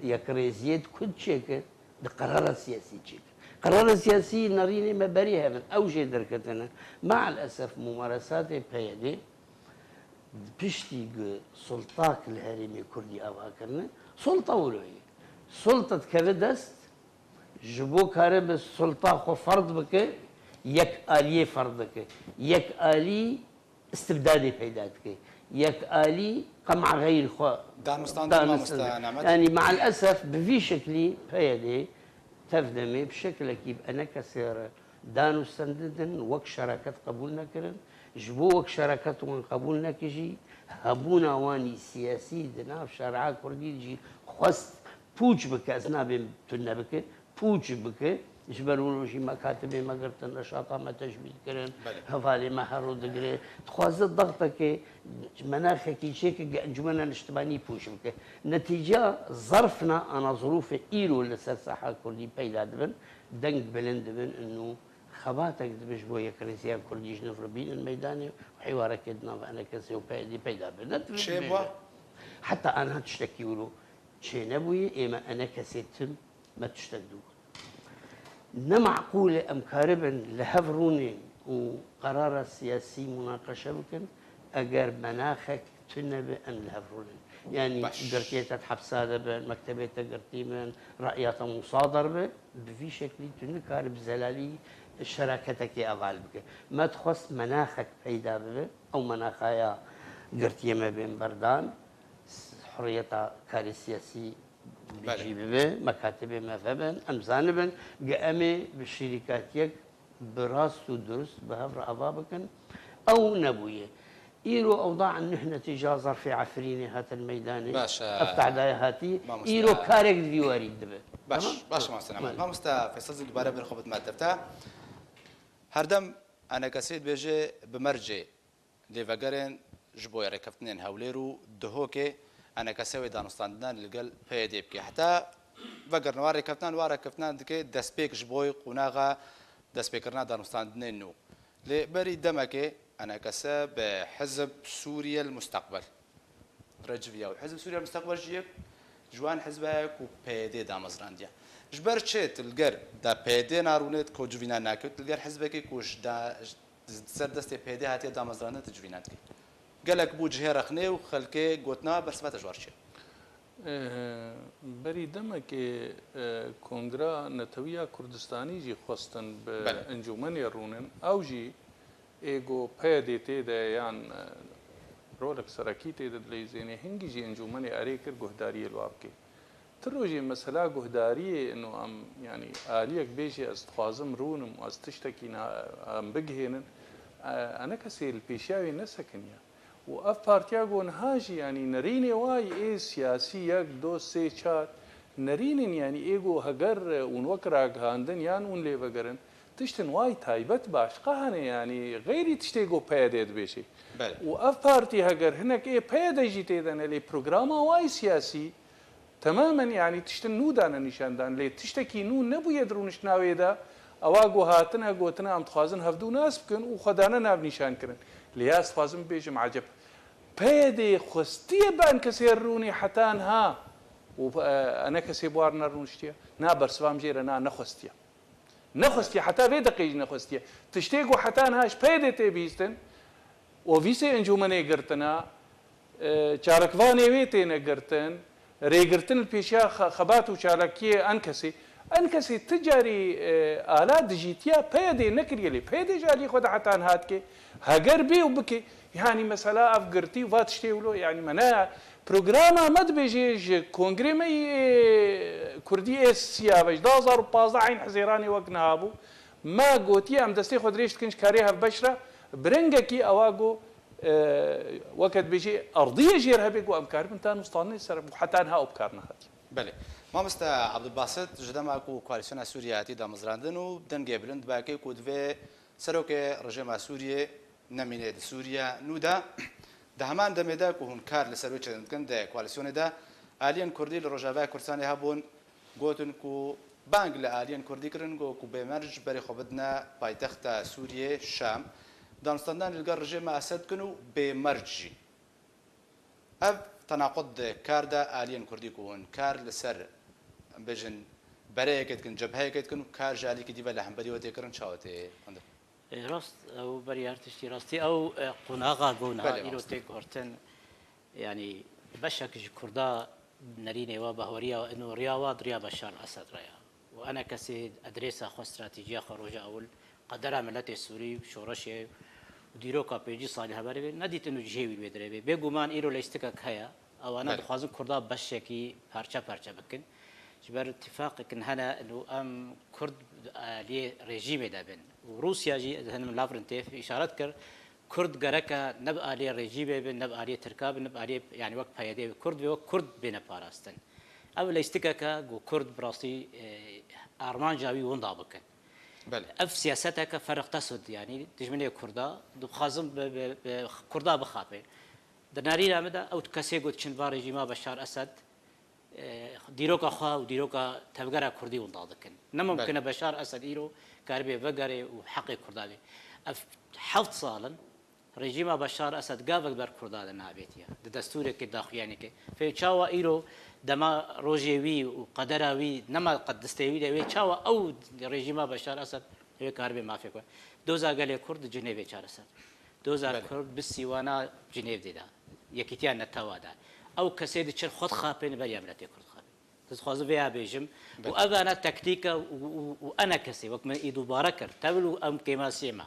yekrêziyê di ku çêkin, di qerara siyasî çêkin. Qerara siyasî nerînê me berî hev in, ew jê derketine. Me'el esef mumaresatê PYDê piştî ku sultak li herêmê Kurdî ava kirine, sulta wilo ye. Sulta dikeve dest, ji bo kare bi sulta xwe ferd bike, yek aliyê ferd dike. Yek alî istibdadê peyda dike. Yek alî qema xeyr xwe Danûstandin danûstin. mamoste Nehmet. Yanî me'el esef bi vî şeklî PYDê Tev demê bi şekilekî bi enekesê re dan û stendidin wek şereket qebûl nekirin. Ji bo wek şereket wan qebûl neke jî, hebûna wan î siyasî di nav şer'a kurdî jî xwest pûç bike, ez nabêm tune bike, pûç bike. Ji ber wilo jî mekatibê me girtin, neşata me tecmîl kirin, Belê. hevalê me hero digire. Dixwaze dextekê, menaxekî çêke ge encûmena niştimanî pûç bike. Netîca zerfna ana zirûfê îro li ser saha kurdî peyda dibin, deng bilind dibin, û xebatek dibe ji bo yekrêziya kurdî ji nû re bînin meydanê û hêwarekê di nav enekesê û P Y D'ê peyda be. Ne divê Çê bibêje. bû? Heta anha tiştekî wilo çê nebûye, ê me enekesê tim me tiştek dû. Ne meqûl e em karibin li hev rûnên û qerara siyasî munaqeşe bikin, eger menaxek tune be em li hev rûnin. Yanî Baş. girtiyê te di hepsa de bin, mektebê te girtî bin, re'ya te musader be, bi vî şeklî tu nikarî bi zelalî şeraketekê heval bike. Me dixwest menaxek peyda bibe, ew menaxaya girtiyê me bên berdan, hurriyeta karê siyasî Belê. Cî bibe, mekatibê me vebin, em zanibin, ge em ê bi şirîkatiyek bi rast û durust bi hev re ava bikin. Ew nebûye. Îro ewda nuh netîca zerfê Efrînê hatin meydanê. Baş e. Ev tehdaya hatî. Mamoste. Îro karek di vî warî dibe. Baş, Tamam? baş mamoste Neman. Belê. Mamoste Feysel zî dubare bir xwe bidime tevte. Herdem enekesê dibêje bi mercê. Lêvegerên ji bo rêkeftinên Hewlêr û Duhokê enekese wê danûstandinanê li gel P Y D'ê bike. Heta vegerine wan rêkeftinan, wan rêkeftinan dike destpêk ji bo qonaxa destpêkirina danûstandinên nû. Lê berî demekê enekese bi Hizb Sûriye li Musteqbel reciviya û Hizb Sûriye li Musteqbel jî yek ji wan hizbe ye ku P Y D damezirandiye. Ji ber çi tu li ger da P Y D narûnê, tu civînan nakewt, tu li ger hizbekê ku ji da, Di ser destê P Y D hatiye damezrandin tu civînan dikî. Gelek bû cihê rexnê û xelkê gotina bersiva te ji war çi ye? Eh, berî demekê, eh, Kongra Netewiya Kurdistanî jî xwestin bi Belê. Encûmenê rûnin. Ew jî ê ku P Y D tê de yan, eh, rolek serekî tê de dileyzênê, hingî jî encûmenê erê kir guhdariyê li wa bike. Ti rojê mesela guhdariyê ino em, yanî aliyek bêjê ez dixwazim rûnim û ez tiştekî na-, em bigihênin, e, enekesê li pêşiya wê nesekiniya. Û ev partiya ku niha jî, yanî nerînê wayî ê siyasî yek, do, sê, çar nerînin, yanî ê ku heger, e, hûn wek ragihandin yan hûn lê vegerin, tiştin wayî taybet başqa hene, yanî xeyrî tiştê ku P Y D dibêjê. Belê. Û ev partî heger hinek ê P Y D jî tê de ne, lê programa wayî siyasî, Temamen, yanî tiştin nû dane nîşandan, lê tiştekî nû nebûye di rûniştina wê de, ewa ku hatine gotine, em dixwazin hevdû nas bikin û xwe dane nav nîşankirin. Lê ya ez dixwazim bibêjim, eceb, P Y D xwestiye bi enekesê rûnî heta niha û, e, enekesê bi war nerûniştiye? Na, bersiva min jê re na, nexwestiye. Nexwestiye, heta vê deqê jî nexwestiye. Tiştê ku heta niha ji P Y D tê bihîstin, Ofîsê encûmenê girtina, e, çalakvanê wê têne girtin, rêgirtin li pêşiya xe-, xebat û çalakiyê enkesê. Enkesê ti carî, e, ala dijîtiya P Y D'ê nekiriye lê P Y D ji alî xwe de heta niha dike. Heger bê û bike, yanî mesela ev girtî û va tiştê wilo, yanî me naya programa me dibêje ji kongrê me yê, e, kurdî ê siya ve ji du hazar û pazdeh eyn Hizêranê wek niha bû. Me gotiye em destê xwe dirêj dikin ji karê hevbeş re, bi rengekî ewa ku, e, weke dibêjê erdiyê jêr hebe ku em karibin ta nûstanê ser û heta niha ew bi kar nehatiye. Belê. Mamoste Abdulbasit, ji dema ku Koalîsyona Sûriyê hatî damezrandin û dengê bilind dibakê ku divê serokê rejêma Sûriyê nemîne di Sûriya nû de, di heman demê de ku hûn kar li ser wê çêtin dikin di koalîsyonê de, aliyên Kurdî li Rojavaya Kurdistanê hebûn, gotin ku bang li aliyên Kurdî kirin, got ku bêmerc berê xwe bidine paytexta Sûriyê, Şam. Danûstandanê li gel rejêma Esed dikin û bêmerc jî. Ev tenaqud di kar de aliyên Kurdî ku hûn kar li ser, em bêjin, bereyekê dikin, cebheyekê dikin û kar ji aliyekî dî ve li hemberî we tê kirin, çawa tê xwendin? E, rast, ew berî her tiştî rastî. Ew, e, qonaxa ku niha Belê, îro mamoste. tê guhertin, yanî beşek ji Kurda nerînê wa, bahweriya ino riya wa di riya Beşar Esed re ya. Û enekesê edrêsa xwe, stratîjiya xwe roja ewil, qedera miletê Sûrî, şoreşê û dîroka pêncî salî heberê wê nedîtin û cihê wî wê dirê bê. Bêguman îro leyîstikek heye. Ewana Belê. dixwazin Kurda beşekî parçe parçe bikin. Ji ber tifaqekin hene û em Kurd aliyê rejîmê de bin. Û Rûsya jî, ez hinim Lavrentiev îşaret kir, Kurd gereke ne bi aliyê rejîmê bin, ne bi aliyê Tirka bin, ne bi aliyê, yani wek P Y D bi Kurd ve wek Kurd bêne parastin. Ev leyistikeke ku Kurd bi rastî, e, armanca wî winda bikin. Belê. Ev siyaseteke ferq tesud, yani dijminê Kurda, dixwazim bi, bi, bi Kurda bixapê. Di nerîna min de ew kesê ku diçin va rejîma Beşar Esed, e, dîroka xwe û dîroka tevgera Kurdî winda dikin. Ne mumkin e Beşar Esed îro karibe vegere û heqê Kurda bê. Ev heft sal in rejîma Beşar Esed gavek ber Kurda de navêtiye. Di destûrekê daxuyanekê. Fê çawa îro dema rojê wî û qedera wî nema qet distê wî de wê çawa ew rejîma Beşar Esed wê karibe mafê xwe. Doza gelê Kurd di Cinêvê çareser. Doza Kurd bi sîwana Cinêv de. Yekîtiya Netewa de. Ew kesê diçin xwe dixapên beriya miletê Kurd dixapên. Dixwazim vêya bêjim. Û ev ana tektîke û, û, û enekesê, wek min î dubare kir, tevil û em kêmasiyê me.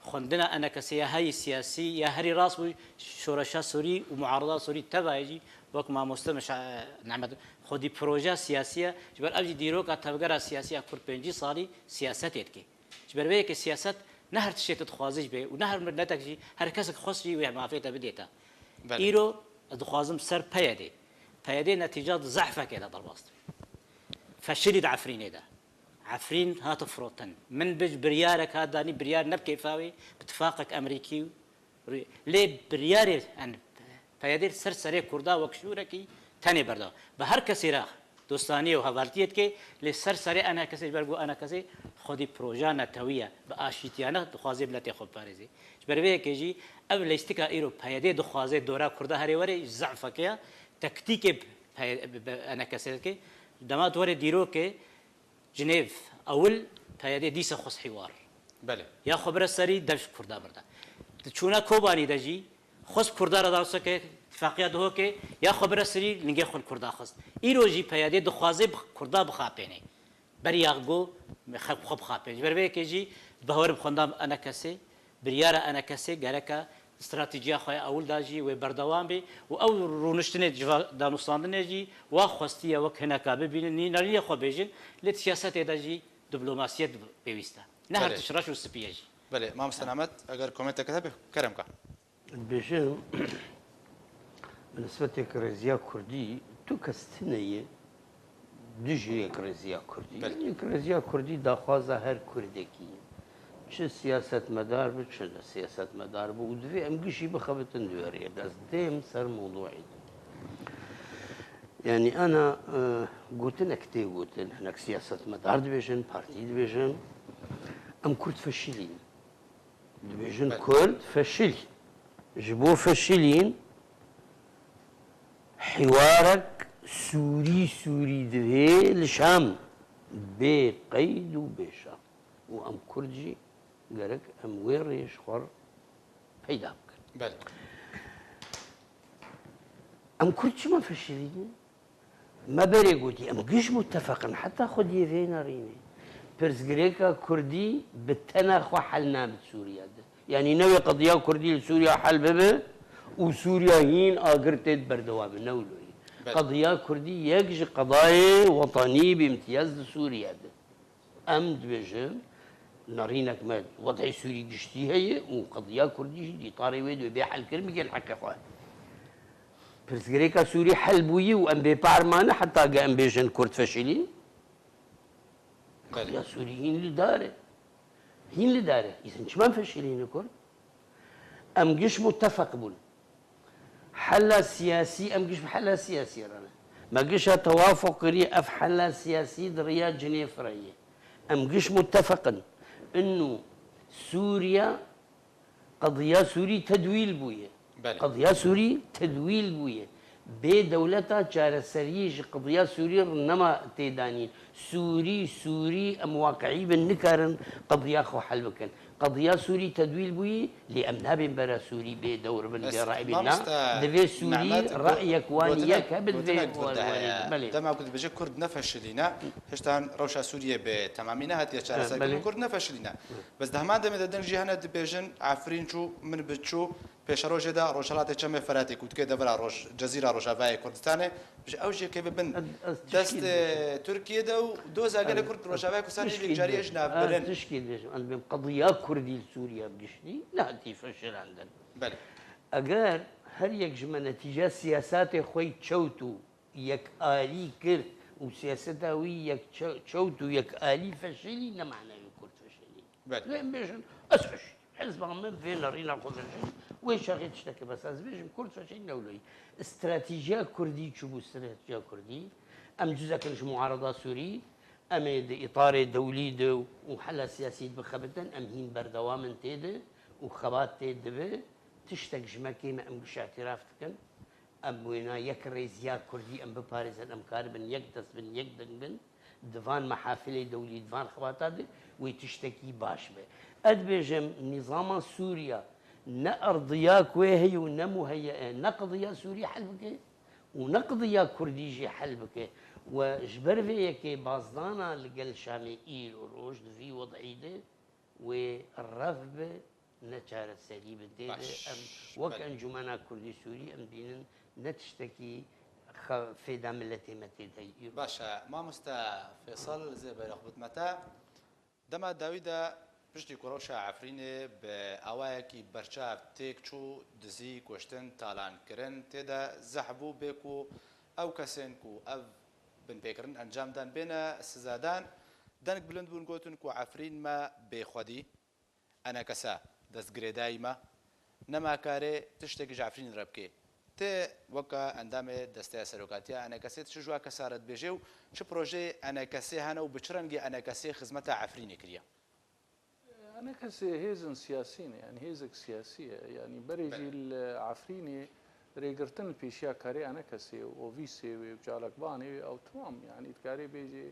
Xwendina enekesê ya herî siyasî, ya herî rast bû, şoreşa Sûrî û muarada Sûrî tevayê jî, wek mamoste Mişa-, Nehmet, xwedî proje siyasî ye, ji ber ev jî dîroka tevgera siyasî ya Kurd pêncî salî siyasetê dike. Ji ber vê yekê siyaset ne her tiştê tu dixwazî jî bê û ne her miletek jî, her kesek xwest jî wê mafê te bidê te. Belê. Îro ez dixwazim ser P Y D. P Y D netîca di zehfekê de derbas dibe. Feşilî di Efrînê de. Efrîn hate firotin. Min bi biryarek hat danî, biryar ne bi kêfa wê, bi tifaqek Emerîkî û Rû-, lê biryarê, yani, P Y D ser serê Kurda wek şûrekî tenê berdewam. Bi her kesî re dostaniyê û hevaltiyê dike, lê ser serê enekesê, ji ber ku enekesê xwedî proja netewî ye, bi aşîtiyane dixwaze miletê xwe biparêze. Ji ber vê yekê jî ev leyîstika îro P Y D dixwaze dora Kurda herê were, zehfeke ye, tektîkê P Y D, bi, bi enekesê dike. Dema tu were dîrokê, Cinêv, ewil P Y D dîsa xwest hîwar. Belê. Ya xwe bire serî, dev ji Kurda birda. Di çûna Kobanî de jî xwest Kurda re dawseke tifaqiya Duhokê, ya xwe bire serî, lingê xwe li Kurda xwest. Îro jî P Y D dixwaze bi Kurda bixapêne. Beriya ku xwe bixapêne. Ji ber vê yekê jî bawer bi xwendam enekesê, biryara enekesê gereke stratejiya xwe ya ewil da jî wê berdewam bê û ew rûniştinê civa danûstandinê jî wa xwestiye wek hineka bibînin, nî nerînê xwe bêjin, lê di siyasetê de jî diplomasiyet pêwîst e. Ne her Belê. tişt reş û spî ye jî. Belê, mamoste Nehmet, eger komenteke hebe, kerem ka. Dibêjim, bi nisbetê yekrêziya Kurdî, tu kes tune ye, Dijî yekrêziya Kurdî. Belê. Yekrêziya Kurdî daxwaza her Kurdekî ye. Çi siyasetmedar bi, çi ne siyasetmedar bi û divê em gişî bixebitin di wê rêyê de. Ez dêm ser mewdûê din. Yanî ana, e, gotinek tê gotin, hinek siyasetmedar dibêjin, partî dibêjin, em Kurd feşilîn. Dibêjin Belê. Kurd feşilî. Ji bo feşilîn hîwarek Sûrî-Sûrî divê li Şam bê qeyd û bê şert. Û em Kurd jî gerek em wê rêyê ji xwe re peyda bikin. Belê. Em Kurd çima feşilî ne? Me berê gotî, em giş mutefeq in, heta xwediyê vê nerînê. Pirsgirêka Kurdî bi tena xwe hel nabe di Sûriya de. Yanî newê qediya Kurdî li Sûriya hel bibe û Sûriya hîn agir tê di berdewam e, ne wilo ye. Belê. Qediya Kurdî yek ji qedayê wetanî bi îmtiyaz di Sûriya de. Em dibêjin, nerînek me wedhê Sûrî giştî heye û qediya Kurdî jî dîtarê wê divê bê helkirin, bigihên heqê xwe. Pirsgirêka Sûrî hel bûyî û em bêpar mane heta ge em bêjin Kurd feşilîn. Belê. Qediya Sûrî hîn li dar e. Hîn li dar e. Îsan çima em feşilîne Kurd? Em giş mutefeq bûn. Hela siyasî, em giş bi hela siyasî re ne. Me gişa tewafuq kiriye, ev hela siyasî di riya Cinêf re ye. Em giş mutefeq in. Inu Sûriya, qediya Sûrî tedwîl bûye. Belê. Qediya Sûrî tedwîl bûye. Bê dewleta çareseriyê ji qediya Sûrî re nema têdanîn. Sûrî, Sûrî, em waqiî bin, nikarin qediya xwe hel bikin. Qediya Sûrî tedwîl bûyî, lê em nabên bera Sûrî bê dewr bin, bê rayê bin. Na, divê Sûrî rayek wan yek hebe, divê gotinek, gotinek, belê. Dema ku dibêje Kurd nefeşilîne, hiştan rewşa Sûriyê bi temamî nehatiye çareserkirin, belê. Kurd nefeşilîne. Bes di heman demê de din jî hene dibêjin, Efrîn çû, min bi çû, Pêşerojê de Rojhelatê Çemê Feratê ku dike devera roj, Cezîra Rojavayê Kurdistanê, ji ew jê keve bin Ez, ez tişkî destê dibêjim. Tirkiyê de û doza gelê Ez, Kurd ez Rojavayê Kurdistanê tişkî yek carî dibêjim. ji nav Ez birin. tişkî dibêjim. Ez dibêm qediya Kurdî li Sûriye bi giştî nehatî feşelendin. Belê. Eger her yek ji me netîca siyasatê xwe yî çewt û yekalî kir û siyaseta wî yek çe-, çewt û yekalî feşelî, ne manayê Kurd feşelî. Belê. Lê em bêjin, ez feşî. Hizba min vê nerîna xwe vejin. Wê çaxê tiştekê bes ez bêjim, Kurd feşî newloyî. Stratejiya Kurdî çi bû, stratejiya Kurdî? Em cizek in ji muarada Sûrî, em ê di îtarê dewlî de û hela siyasî bixebitin, em hîn berdewam in tê de û xebat tê dibe. Tiştek ji me kêm e, em giş îtiraf dikin. Em wêna yek rêziya Kurdî em biparêzin, em karibin yek dest bin, yek deng bin. Di van mehafilê dewlî, di van xebata de wê tiştekî baş be. Ez dibêjim, nîzama Sûriya ne erdiya ku wê heye û ne muheye e, ne qediya Sûrî hel bike û ne qediya Kurdî jî hel bike. We ji ber vê yekê bazdana li gel Şamê îro roj di vî wed'î de wê rev be, ne çareserî be. Tê de Baş, em wek belê. Encûmena Kurdî Sûrî em dînin ne tiştekî xe-, fêda miletê me tê de îro. Baş e, mamoste Fêsal, zê berê xwe bidime te. Dema dawî de piştî ku rewşa Efrînê bi awayekî berçav têk çû, dizî, kuştin, talankirin tê de zehf bû, bê ku ew kesên ku ev binpêkirin encam dan bêne sizadan, deng bilind bûn, gotin ku Efrîn me bêxwedî, enekese destgirêdayî me, nema karê tiştekî ji Efrînê re bikê. Tê weke endamê Desteya Serokatiya Enekesê, tu çi ji wa kesa re dibêjê û çi projeyê Enekesê hene û bi çi rengî Enekesê xizmeta Efrînê kiriye? Enekesê hêzin siyasî ne, yanî hêzek siyasî ye. Yanî berê Belê. jî li Efrînê rêgirtin li pêşiya karê Enekesê û ovîsê wê û çalakvanê wê ew temam, yanî dikarê bêjê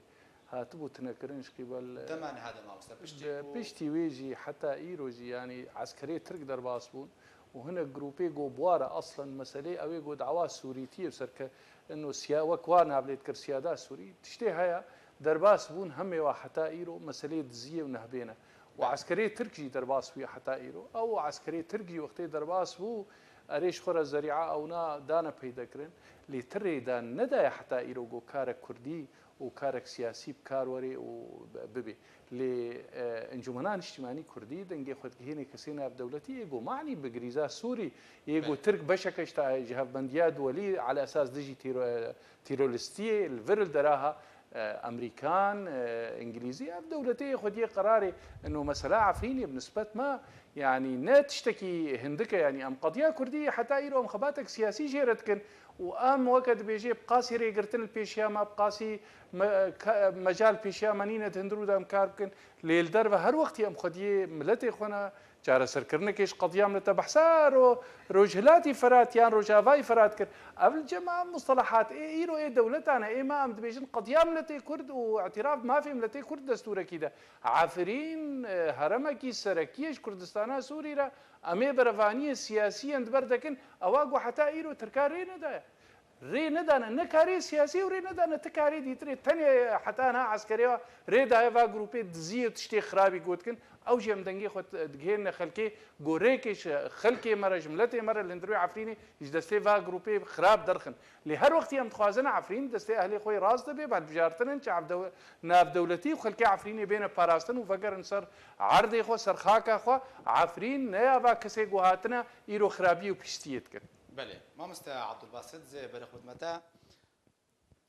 hatibû tinekirin ji qîbel, Dema niha de mamoste, piştî bi ku piştî wê jî heta îro jî, yanî eskerê Tirk derbas bûn û hinek grûpê got, bi wa re eslen meselê ew ê got dawa Sûrîtiyê bi ser ke ino siya-, wek wa navlê dikir siyada Sûrî. Tiştê heye, derbas bûn hemê wa heta îro meselê diziyê û nehbê ne. Û eskerê Tirk jî derbas bûye heta îro. Ew eskerê Tirk jî wextê derbas bû, erê ji xwe re zerîa ewna dane peyda kirin. Lê ti rêdan nedaye heta îro got karek Kurdî û karek siyasî bi kar were û bibê. Lê, e, Encûmena Niştîmanî Kurdî dengê xwe digihêne kesê navdewletî, yê got manî bi girîza Sûrî, yê got Belê. Tirk beşeke ji ta-, ji hevbendiya duwelî ala esas dijî tîro-, tîrolistiyê li vir li deraha, e, Emerîkan, e, Îngilîzî, ev dewletê yê xwediyê qerarê. Ino mesela Efrînê bi nisbet me, yanî ne tiştekî hindik e, yanî em qediya Kurdî heta îro em xebatek siyasî jê re dikin. Û em weke dibêjê bi qasî rêgirtin li pêşiya me, bi qasî me-, ka-, mecal pêşiya me nîne di hundirû de em kar bikin. Lê li derve her wextî em xwediyê miletê xwe ne, çareserkirinekê ji qediya milete behsa ro-, Rojhilatî Ferat yan Rojavayî Ferat kir. Ev li cem ev mustelehat ê îro ê dewletan e. Ê me em dibêjin qediya miletê Kurd û îtiraf bi mafê miletê Kurd destûrekî de. Efrîn, e, heremekî serekî ye ji Kurdistana Sûrî re. Em ê berevaniyê siyasî yên di ber de kin, ewa ku heta îro Tirka rê nedaye. Rê nedane, ne karê siyasî û rê nedane ti karê dîtirê. Tenê heta niha eskerê wa rê daye va grûpê diziyê û tiştê xirabî got kin. Ew jî em dengê xwe digihêrine xelkê, ku rêkê ji xelkê me re, ji miletê me re li hundirê Efrînê ji destê va grûpê xirab derxin. Lê her wextî em dixwazin Efrîn destê ehlê xwe yê rast de bê, bi hilbijartin in çi evdew-, navdewletî û xelkê Efrînê bêne parastin û vegerin ser erdê xwe, ser xaka xwe. Efrîn ne ya va kesê ku hatine îro xirabî û piştiyê dikin. Belê. Mamoste Abdulbasit, zê berê xwe dime te.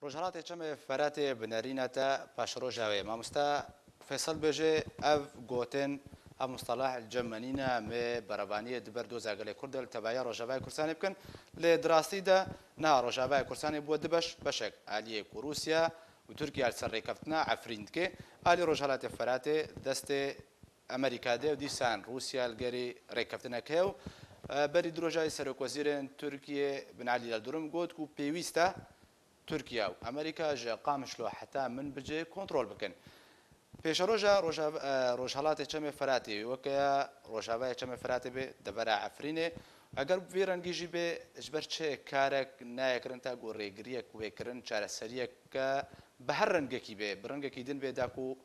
Rojhelatê Çemê Feratê bi nerîna te paşeroja wê. Mamoste Feysel bêje, ev gotin, ev mustelah li cem me nîne, em ê berevaniyê di ber doza gelê Kurd de li tevahiya Rojavayê Kurdistanê bikin. Lê di rastî de niha Rojavayê Kurdistanê bûye du beş, beşek aliyê ku Rûsya û Tirkiye li ser rêkeftina Efrîn dike, alî Rojhelatê Feratê destê Amerîka de û dîsan Rûsya li gerî rêkeftinek heye û, e, berî du roja jî Serokwezîrên Tirkiye Bin Alî Yildirim got ku pêwîst e Tirkiye û Amerîka ji Qamişlo heta Minbicê kontrol bikin. Pêşeroja Roja-, e, Rojhelatê Çemê Feratê weke Rojavayê Çemê Feratê bê devera Efrînê. Eger vî rengî jî bê, ji ber çi karek nayê kirin ta ku rêgiriyek wê kirin, çareseriyeke bi her rengekî bê, bi rengekî din bê da ku,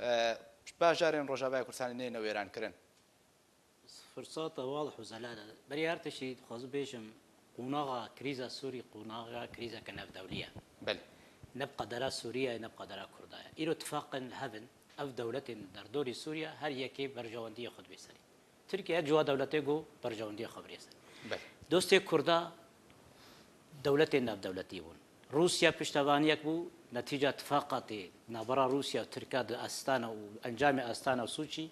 e, bajarên Rojavayê Kurdistanê neyne wêran kirin? Firsata wadih û zelal e. Berî her tiştî dixwazim bêjim, qonaxa krîza Sûrî, qonaxa krîzeke navdewlî ye. Belê. Ne bi qedera Sûrî ye, ne bi qedera Kurda ye. Îro tifaqên li hev in. Ev dewletên derdorî Sûriye her yekê berjewendiyê xwe dibê serî. Tirkiye yek ji wa dewletê ku berjewendiyê xwe birê serî. Belê. Dostê Kurda dewletên navdewletî bûn. Rûsya piştevaniyek bû, netîca tifaqatê navbera Rûsya û Tirka di Astana û encamê Astana û Sûçî,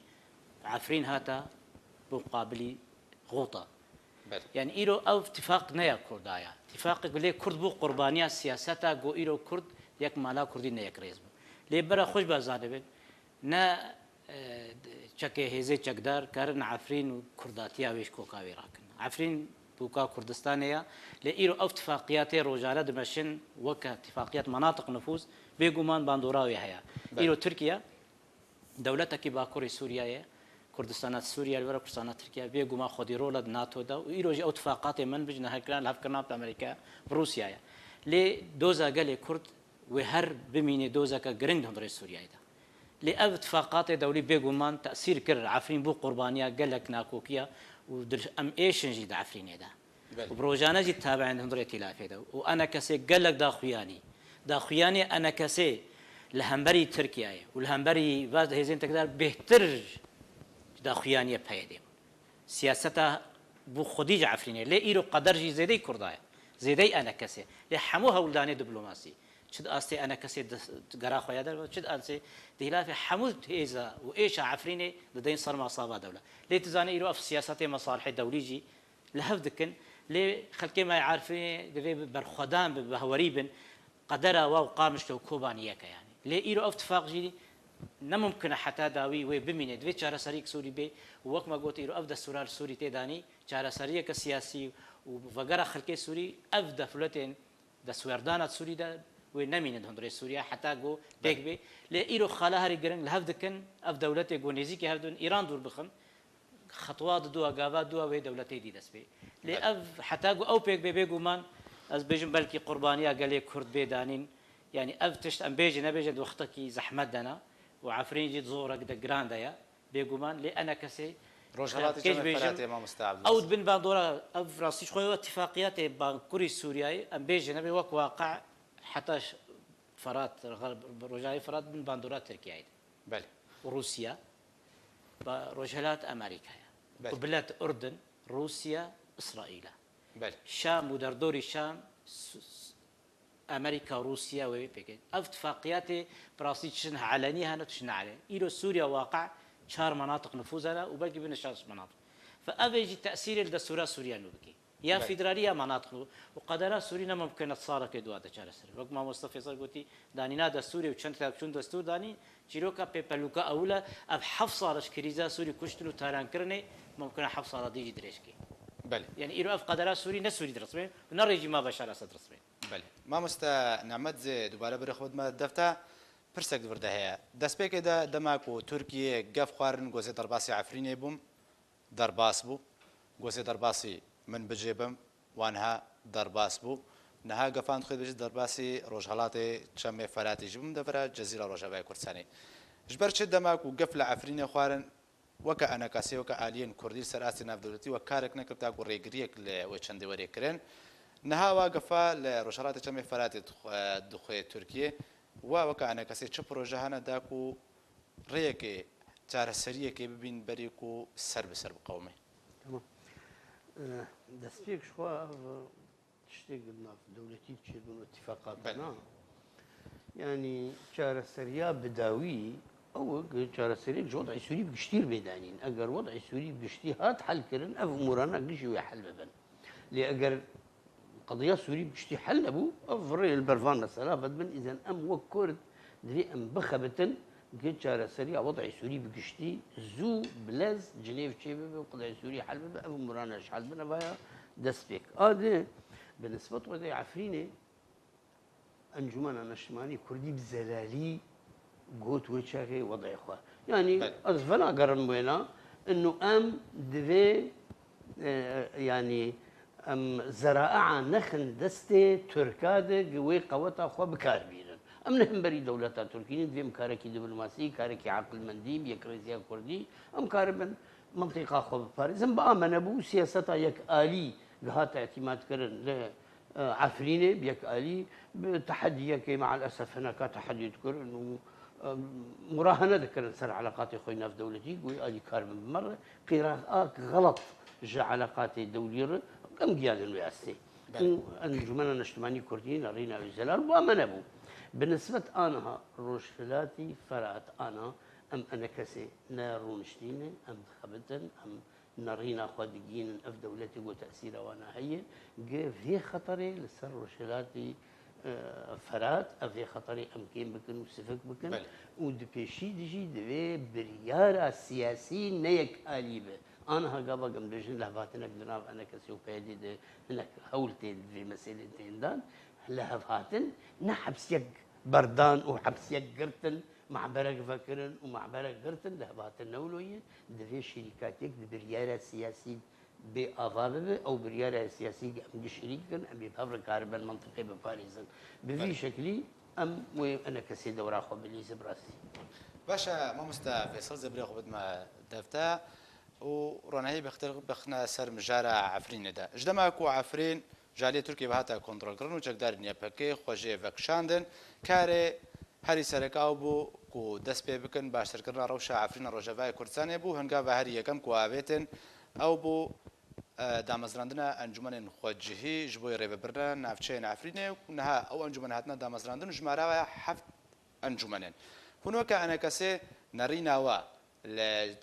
Efrîn hata bi muqabilî Xota. Belê. Yani îro ev tifaq ne ya Kurda ya. Tifaqek lê Kurd bû qurbaniya siyaseta ku îro Kurd yek mala Kurdî ne yekrêz bû. Lê bera xwe ji ber zanibin, ne, e, çekê hêzê çekdar karin Efrîn û Kurdatiya wê ji koka wê rakin. Efrîn bûka Kurdistanê ya, lê îro ev tifaqiyatê rojane dimeşin weke tifaqiyet menatiq nifûz, bêguman bandora wê heye. Belê. Îro Tirkiye dewletekî Bakurê Sûriyeyê, Kurdistana Sûriye li vir e, Kurdistana Tirkiye, bêguman xwedî rol e di NATO de û îro jî ew tifaqatê min bijî nehêlkirin li hevkirina bi Amerîka, bi Rûsyayê. Lê doza gelê Kurd wê her bimîne dozeke giring di hundirê Sûriyeyê de. Lê ev tifaqatê dewlî bêguman tesîr kir, Efrîn bû qurbaniya gelek nakokiya û dil-, em êşin jî di Efrînê de. Belê. Û bi rojane jî tabeên hundirê tîlafê de. Û enekesê gelek daxuyanî. Daxuyanî enekesê li hemberî Tirkiyeyê û li hemberî va hêzên çekdar bêhtir ji daxuyaniyê PYDê bû. Siyaseta bû xwedî ji Efrînê. Lê îro qeder jî zêdeyî Kurda ye. Zêdeyî enekesê. Lê hemû hewldanê diplomasî. Çi di astê enekesê di gera xwe ya derve, çi di astê di hîlafê hemû hêza û êşa Efrînê dideyên ser masava dewle. Lê tu zanî îro ev siyasetê mesalihê dewlî jî li hev dikin. Lê xelkê me yê Efrînê divê bi berxwedan bin, bi hewerî bin. Qedera wa û Qamişlo û Kobanî yek e yanî. Lê îro ev tifaq jî ne mumkin e heta dawî wê bimîne. Divê çareseriyek Sûrî bê û wek me got îro ev destûra li Sûrî tê danî, çareseriyeke siyasî û vegera xelkê Sûrî ev dewletên destwerdana Sûrî de wê nemîne di hundirê Sûriye heta ku pêk bê. Lê îro xala herî giring li hev dikin, ev dewletê ku nêzîkî hev dibin, Îran dûr bixin. Xetwa di dua, gava dua wê dewletê dî dest pê. Lê ev heta ku ew pêk bê, bêguman ez bêjim belkî qurbaniya gelê Kurd bê danîn. Yanî ev tişt em bêjin nebêjin di wextekî zehmet de ne û Efrîn jî di zorek de giran de ye. Bêguman lê enekesê Rojhelatê Çemê Feratê, mamoste Abdulaziz. Ew dibin bandora, ev rastî ji xwe ya tifaqiyatê Bakurî Sûriyeyê, em bêjin nebê wek waqe heta ş-, Ferat, Rojavayê Ferat bin bandora Tirkiyeyê de. Belê. Rûsya, ba Rojhilat Amerîkaya. Belê. Qublet Urdun, Rûsya, Îsraîla. Belê. Şam û derdorî Şam, s-, s-, Amerîka, Rûsya wê pêke. Ev tifaqiyatê bi rastî tiştin elenî hene, tiştin elenî. Îro Sûriya waqe çar menatiq nifûz hene û belkî bine şeş menatiq. Fe ev ê jî tesîrê li destûra Sûriya nû bike. Ya Belê. Federalî ya menatiq nû. Û qedera Sûrî ne mumkin e salekê dua de çareser. Wek mamoste Fêsal gotî, danîna destûrê û çend tevçûn destûr danî, çîroka pêpelûka ewil e, ev heft sal e ji krîza Sûrî kuştin û tarankirinê, mumkin e heft sala dî jî dirêj kê. Belê. Yani îro ev qedera Sûrî ne Sûrî dirismê û ne rejîma Beşar Esed dirismê. Belê. Mamoste Nehmet zê dubare bire xwe dime defta pirsek di vir de heye. Destpêkê de dema ku Tirkiye gef xwarin gozê derbasî Efrînê bûm, derbas bû. Gozê derbasî min bicê bim, wa niha derbas bû. Niha gefan dixwê dibêjî derbasî rojhelatê Çemê Feratî jî bûm, devera Cezîra Rojavayê Kurdistanê. Ji ber çi dema ku gef li Efrînê xwarin, weke enekasê, weke aliyên Kurdî li ser astê navdewletî we karek nekir ta ku rêgiriyek li wê çendê were kirin. Niha wa gefa li Rojhelatê Çemê Feratê dixwe-, dixwê Tirkiye. Wa weke enekasê çi proje hene da ku rêyekê, çareseriyekê bibîn berî ku ser bi ser biqewime? Tamam. Eh, destpêk ji xwe ev tiştê ku nav dewletî çêbûn û îtîfaqata Belê. na. Yanî çareseriya bi dawî ew e ku çareseriyek ji wed'ê Sûrî bi giştî re bê danîn. Eger wed'ê Sûrî bi giştî hat helkirin, ev umûrana gişî wê hel bibin. Lê eger qediya Sûrî bi giştî hel nebû, ev rê li ber van mesela vedibin. Îzen em wek Kurd divê em bixebitin ku çareseriya wed'ê Sûrî bi giştî zû bi lez cilêv çêbibe û qedayê Sûrî hel bibe, ev umûrana ji hel bin, ev haya destpêk. A di, bi nisbet wed'ê Efrînê, Encûmena Neştimanî Kurdî bi zelalî got wê çaxê wed'ê xwe. Yanî Belê. ez venagerim wêna, inu em divê, e, yanî em zera'a nexin destê Tirka de, gi wê qeweta xwe bi kar bînin. Em ne hemberî dewleta Tirkî ne, divê em karekî diplomasî, karekî aqilmendî, bi yekrêziya Kurdî, em karibin Mintîqa xwe biparêzin, bi a me nebû, siyaseta yek alî gihate îtîmadkirin li, e, Efrînê, bi yek alî, bi tehediyekê, me'el esef hineka tehedî dikirin û, e, murahene dikirin ser eleqatê xwe navdewletî, ku wê alî kar bin bi me re. Qîraka xelet ji eleqatê dewlî re, em giyanin wê astê. Belê. Û Encûmena Niştimanî Kurdî nerîna wê zelal bû, a me nebû. Bi nisbet aniha Rojhilatî Ferat ana em enekesê ne rûniştî ne, em dixebitin, em nerîna xwe digihînin, ev dewletê ku tesîra wana heye, gi vê xeterê li ser Rojhilatî, e, Ferat, ev vê xeterê em kêm bikin û sivik bikin. Belê. Û di pêşî de jî divê biryara siyasî ne yek alî be. Aniha gava em dibêjin lihevhatinek di nav enekesê û P Y D'ê de hinek hewl tê di vê meselê tên dan. Lihevhatin ne hepsiyek berdan û hepsiyek girtin, mehberek vekirin û mehberek girtin, lihevhatin ne wilo ye. Divê şirîkatiyek di biryara siyasî bê ava bibe, ew biryara siyasî em gi şirîk kin, em ê bi hev re karibin mentiqê biparêzin. Bi vî Belê. şeklî em wê enekesê dewra xwe bilîzin bi rastî. Baş e, mamoste Feysel, zê birê xwe bidime dev te û ronahî bixtir-, bixine ser mijara Efrînê de. Ji dema ku Efrîn ji aliyê Tirkiyê ve hate kontrolkirin û çekdarên Y P G xwe jê vekişandin, karê herî sereke ew bû ku dest pê bikin baştirkirina rewşa Efrîna Rojavayê Kurdistanê bû. Hingava herî yekem ku avêtin ew bû, e, damezrandina encûmenên xwecihî ji bo rêvebirina navçeyên Efrînê. Niha ew encûmen hatine damezrandin û jimara wê heft encûmenên. Hûn weke enekesê nerîna we li,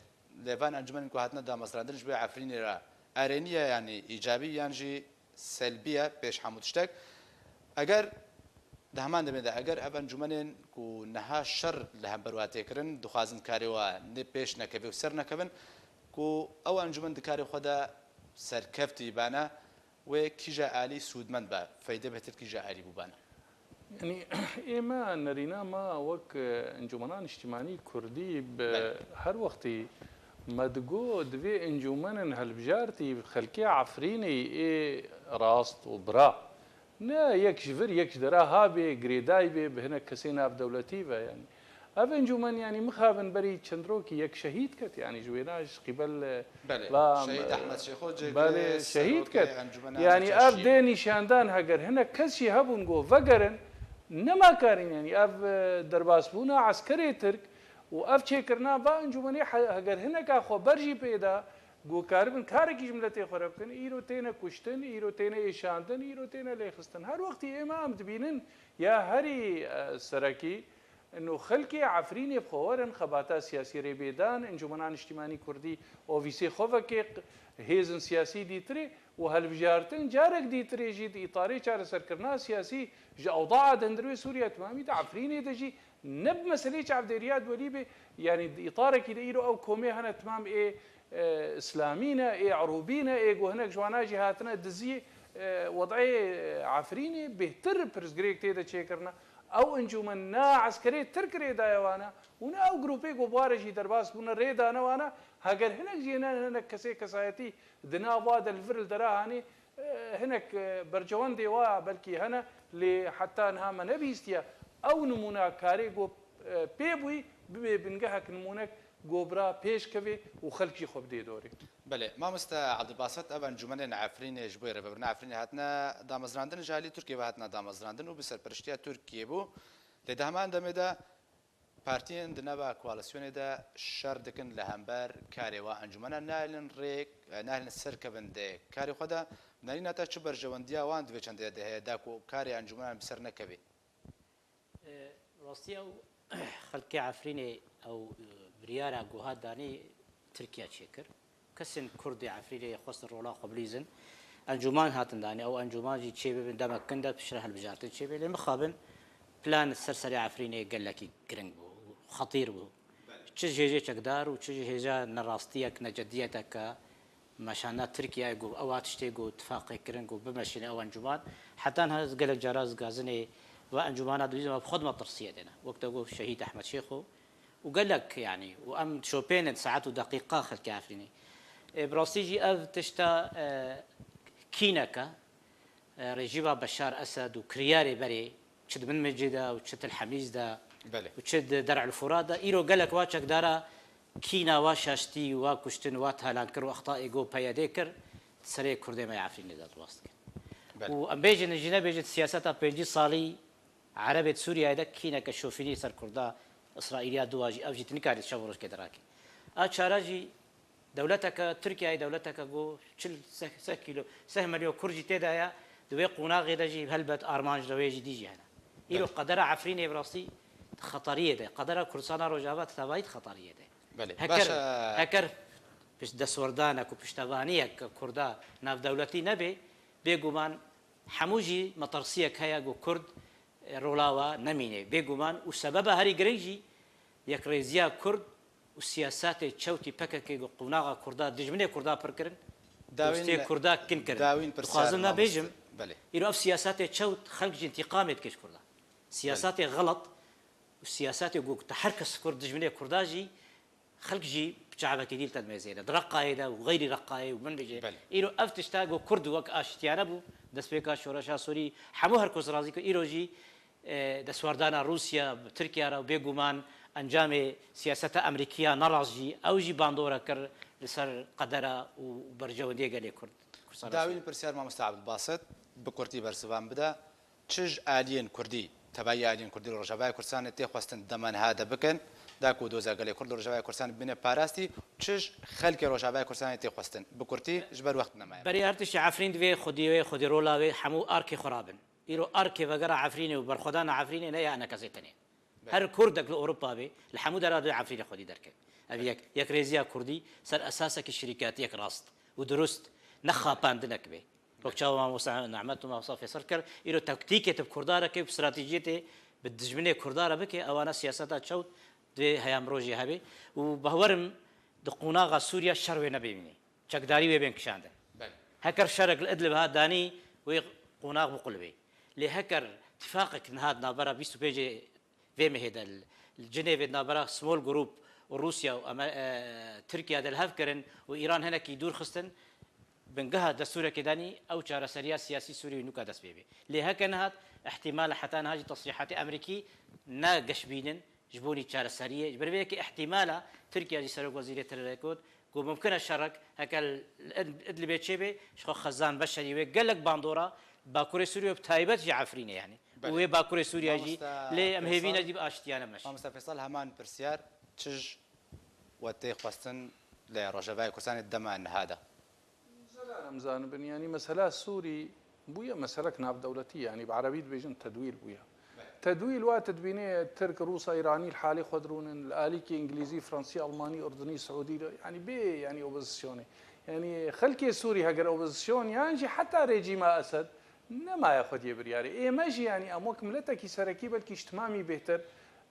li van encûmenên ku hatine damezrandin ji bo Efrînê re erênî ye, yanî îcabî yan jî selbî ye pêş hemû tiştek. Eger di heman demê de, eger ev encûmenên ku niha şer li hember wa tê kirin, dixwazin karê wa ne pêş nekeve û ser nekevin, ku ew encûmen di karê xwe de serkeftî bane, wê kîja alî sûdmend be, feyde bêhtir kîja alî bûbane? Yanî, ê me nerîna me wek, e, Encûmena Niştimanî Kurdî bi Belê. her wextî me digo, divê encûmenên hilbijartî xelkê Efrînê ê rast û bira. Ne yek ji vir, yek ji dera ha bê, girêdayî bê, bi hinek kesê navdewletî ve, yanî. Ev encûmen, yanî, mixabin berî çend rokî yek şehîd ket, yanî, ji wêna ji qîbel, e, Belê, va, Şehîd e, Ehmed Şêxo cê belê, girê şehîd serokê ket. Encûmena Yanî, ev Necaşiyê. dê nîşandan, heger hinek kes jî hebûn, got, vegerin, nema karin, yanî, ev, e, derbasbûna eskerê Tirk û ev çêkirina va encûmenê he-, heger hineka xwe ber jî pê da, ku karibin karekî ji miletê xwe re bikin, îro têne kuştin, îro têne êşandin, îro têne lêxistin. Her wextî ême em dibînin ya herî, e, serekî, ino xelkê Efrînê bi xwe werin, xebata siyasî rê bê dan, Encûmena Niştîmanî Kurdî ovîsê xwe veke, hêzin siyasî dîtirê û hilbijartin, carek dîtirê jî di îtarê çareserkirina siyasî ji ewdaa di hundirê Sûriye temamî de Efrînê de jî ne bi meselê çavdêriya duwelî bê, yanî di îtarekî de îro ew komê hene temam ê, e, îslamî ne, ê erûbî ne, ê ku hinek ji wana jî hatine dizî, e, wed'ê, e, Efrînê bêhtir pirsgirêk tê de çêkirine. Ew encûmen ne eskerê Tirk rê daye wana û ne ew grûpê ku bi wa re jî derbas bûne rê dane wana. Heger hinek jî ne hinek kesê kesayetî di nav wa de li vir li dera hanê, e, hinek, e, bercewendê wa belkî hene, lê heta niha me nebihîstiye ew nimûna karê ku, e, pê bûyî bibe bingehek nimûnek ku bira pêş kevê û xelk jî xwe bidê dorê. Belê, mamoste Ebdulbasit, ev encûmenên Efrînê ji bo rêvebirina Efrînê hatine damezrandin, ji alî Tirkiyê ve hatine damezrandin û bi serpereştiya Tirkiyê bû. Lê di heman demê de partiyên di nava koalîsyonê de şer dikin li hember karê wa encûmena, nahêlin rêk, nahêlin serkevin di karê xwe de. Nerîna te çi berjewendiya wan di vê çendê de heye, da ku karê encûmenan bi ser nekevê? E, rastî ew xelkê Efrînê ew, e, biryara ku hat danî Tirkiye çêkir. Kesên Kurd ê Efrînê xwestin rola xwe bilîzin. Encûman hatin danî. Ew encûman jî çê bibin demek kin de piştre hilbijartin çê bê. Lê mixabin plan ser serê Efrînê gelekî giring bû, xetîr bû. Çi ji hêzê çekdar û çi ji hêza nerastiyek, necediyeteke meşana Tirkiye ku ew a tiştê ku tifaqê kirin ku bimeşîne ew encûman. Heta niha ez gelek cara ez gazinê ve encûmana dibîzim, ev xwe dima tirsiye dêne. Wek te got Şehîd Ehmed Şêxo û gelek, yanî, û em şopênin saet û deqîqa xelkê Efrînê. E, bi rastî jî ev tişta, e, kîneke, e, rejîma Beşar Esed û kiryarê berê, çi di Minbicê de û çi Til Hemîz de Belê. û çi di Der'il Furat de, îro gelek wa çekdara Kîna wa şaştî, wa kuştin, wa talan kir û extayê go P Y D kir, serê Kurdê me ya Efrînê de diwast kir. Belê. Û em bêjin, ji nebêjin siyaseta pêncî salî Erebê di Sûriyeyê de kîneke şofînî ser Kurda, Îsraîliya duwa jî, ev jî tu nikarî şev û rojkê derake. A çara jî dewleteke, Tirkiyeyê dewleteke go çil seh, seh kîlo, seh milyon Kurd jî tê de ye, di wê qonaxê de jî helbet armanc de wê jî dî jî hene. Îro Belê. qedera Efrînê bi rastî di xeteriyê de, qedera Kurdistana Rojava di tevayî di xeteriyê de. Belê. Heker, Baş e. heker pişt destwerdanek û piştevaniyek Kurda navdewletî nebe, bêguman hemû jî metirsiyek heye ku Kurd, e, rola wa nemîne. Bêguman û sebeba herî giring jî yekrêziya Kurd û siyasetê çewtî P K K ku qonaxa Kurda, dijminê Kurda pir kirin, Dawîn dostê Kurda kin kirin. Dawîn pirsiyar Dixwazim ne mamoste. bêjim, Belê. îro ev siyasetê çewt xelk jî întîqamê dike ji Kurda. Siyasetê xelet û siyasetê ku te her kes Kurd dijminê Kurda jî xelk jî bi çavekî dî li te dimêzêne. Di Reqayê de û xeyrî Reqayê û min bêje. Belê. Îro ev tişta ku Kurd wek aştiyane bû, destpêka şoreşa Sûrî, hemû her kes razî ku îro jî, e, destwerdana Rûsya bi Tirkiye re û bêguman encamê siyaseta Amerîkiya nerast jî, ew jî bandora kir li ser qedera û berjewendiyê gelê Kurd. Kurdistana Dawîn Sûrî. pirsiyar mamoste Abdulbasit, bi kurtî bersivan bide. Çi ji aliyên Kurdî, tevayî aliyên Kurdî li Rojavayê Kurdistanê tê xwestin di dema niha de bikin, da ku doza gelê Kurd li Rojavayê Kurdistanê bibîne parastî, çi ji xelkê Rojavayê Kurdistanê tê xwestin? Bi kurtî, ji ber wext nemaye. Berê her tiştî Efrîn divê xwedî wê, xwedî rola wê hemû arkê xwe rabin. Îro arkê vegera Efrînê û berxwedana Efrînê ne ya enekesê tenê. Belê. Her Kurdek li Ewropa be, li hemû dera divê Efrînê xwedî derkeve. Ev Belê. yek, yekrêziya Kurdî ser esasekî şirîkatiyek rast û dirust, ne xapandinek be. Wek çawa mamoste Nehmet û mamoste Fêsal kir, îro taktîkê te bi Kurda re ke, bi stratejiyê te bi dijminê Kurda re bike, ewana siyaseta çewt divê heyam rojê hebe. Û bawerim di qonaxa Sûriya şer wê nebêmîne. Çekdarî wê bên kişandin. Belê. Heker şerek li Idlib hat danî, wê qonax biqulibê. Lê heker tifaqek niha di navbera bîst û pêncê vê mehê de li, li Cinêvê di navbera Small Group û Rûsya û Amer-, e, Tirkiye de li hev kirin û Îran hinekî dûr xistin, bingeha destûrekê danî ew çareseriya siyasî Sûrî nûka dest pê bê. Lê heke nehat, ihtimal e heta niha jî tesrîhatê Amerîkî ne geşbîn in ji bo nî çareseriyê. Ji ber vê yekê ihtimal e Tirkiye jî serokwezîrê Tirerê got, ku mumkin e şerek heke li Id-, Idlibê çêbe, ji xwe Xezan Beşerî wê gelek bandora Bakurê Sûriyê û bi taybet jî Efrînê, yanî. Û Belê. wê Bakurê Sûriya jî, Mamoste lê em hêvî Fêsal, nedî bi aştiyane meşî. Mamoste Fêsal, heman pirsiyar, çi ji we tê xwestin li Rojavayê Kurdistanê dema niha de? Zelal em zanibin, yanî mesela Sûrî bûye meselek navdewletî, yanî bi erebî dibêjin tedwîl bûye. Tedwîl wa tu dibînê Tirk, Rûsa, Îranî li halê xwe dirûnin, li alîkî Îngilîzî, Fransî, Almanî, Urdunî, Siûdî, yanî bê, yanî opozisyonê. Yanî xelkê Sûrî heger opozisyon yan jî heta rejîma Esed nemaye xwediyê biryarê. Ê me jî, yanî em wek miletekî serekî belkî ji timamî bêhtir,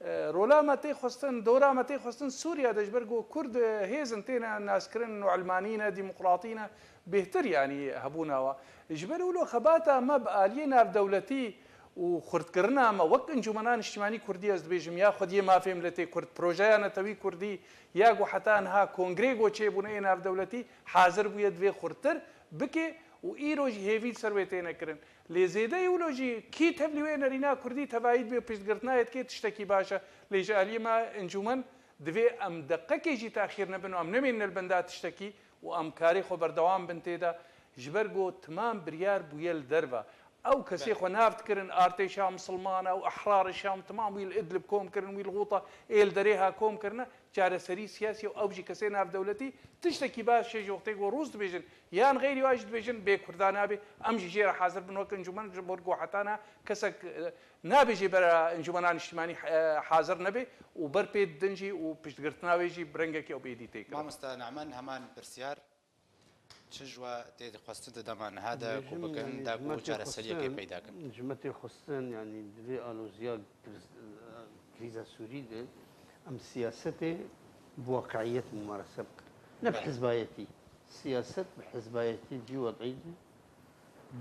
e, rola me tê xwestin, dora me tê xwestin Sûriya de, ji ber ku Kurd, e, hêz in têne naskirin û ilmanî ne, demokratî ne, bêhtir, yanî hebûna wa. Ji ber wilo xebata me bi aliyê navdewletî û xurtkirina me wek Encûmena Niştimanî Kurdî, ez dibêjim, ya xwediyê mafê miletê Kurd, projeya netewî Kurdî, ya ku heta niha kongrê ku çêbûne ê navdewletî hazir bûye divê xurttir bike û îro jî hêvî li ser wê têne kirin. Lê zêdeyî wilo jî kî tevlî wê nerîna Kurdî tevayî dibê piştgirtina yê dikê tiştekî baş e. Lê ji aliyê me encûmen divê em deqekê jî taxîr nebin û em nemînin li benda tiştekî û em karê xwe berdewam bin tê de. Ji ber ku timam biryar bûye li derve. Ew kesê Belê. xwe nav dikirin artêşa misilmana û ehrar Şam, timam wî li Idlib kom kirin, wî li Xûta ê li derê ha kom kirine. Çareserî siyasî û ew jî kesê navdewletî tiştekî baş e ji wextê ku Rûs dibêjin, yan xeyrî wa jî dibêjin bê Kurda nabe, em jî jê re hazir bin wek encûmen, ji bo ku heta niha kesek, e, nabêje bera Encûmena Niştimanî, e, hazir nebe û ber pê didin jî û piştgirtina wê jî bi rengekî ew bêdî tê kirin. Mamoste Ne'man, heman pirsiyar, çi ji we tê xwestin di dema niha de ku Dibêjim, bikin, yanî, da ji me ku tê çareseriyekê xwestin, peyda kin? ji me tê xwestin, yanî, di vê aloziya kriz-, krîza Sûrî de em siyasetê bi waqiiyet mumarese bikin. Ne bi Belê. hizbayetî. Siyaset bi hizbayetî di vî wedî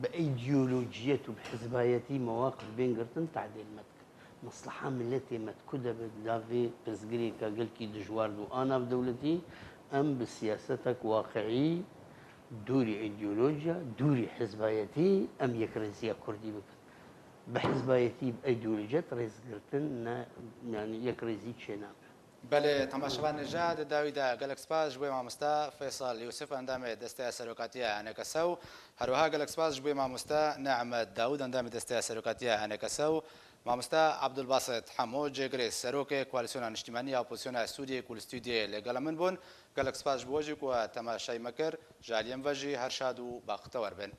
de bi îdeolojiyet û bi hizbayetî mewaqif bên girtin tehdê li me dikin. Mesleha miletê me di ku de be, di nav vê pirsgirêka gelkî dijwar de û a navdewletî, em bi siyasetek waqiî, dûrî îdeolojiya, dûrî hizbayetî, em yekrêziya Kurdî bikin. Bi hizbayetî, bi îdeolojiyet rêzgirtin ne, yanî yekrêzî çênabe. Belê, temaşevanê Nijad, di dawî de gelek spas ji bo mamoste Feysal Yûsif, endamê Desteya Serokatiya H N K S û herwiha gelek spas ji bo mamoste Nehmed Dawûd, endamê Desteya Serokatiya H N K S û mamoste Abdulbasit Hemo, cêgirê serokê Koalîsyona Niştimanî ya Opozisyona Sûriyê ku li stûdyoyê lê gela min bûn. Gelek spas ji bo we jî ku we temaşayî me kir. Ji aliyê min ve jî her şad û baxtewer bin.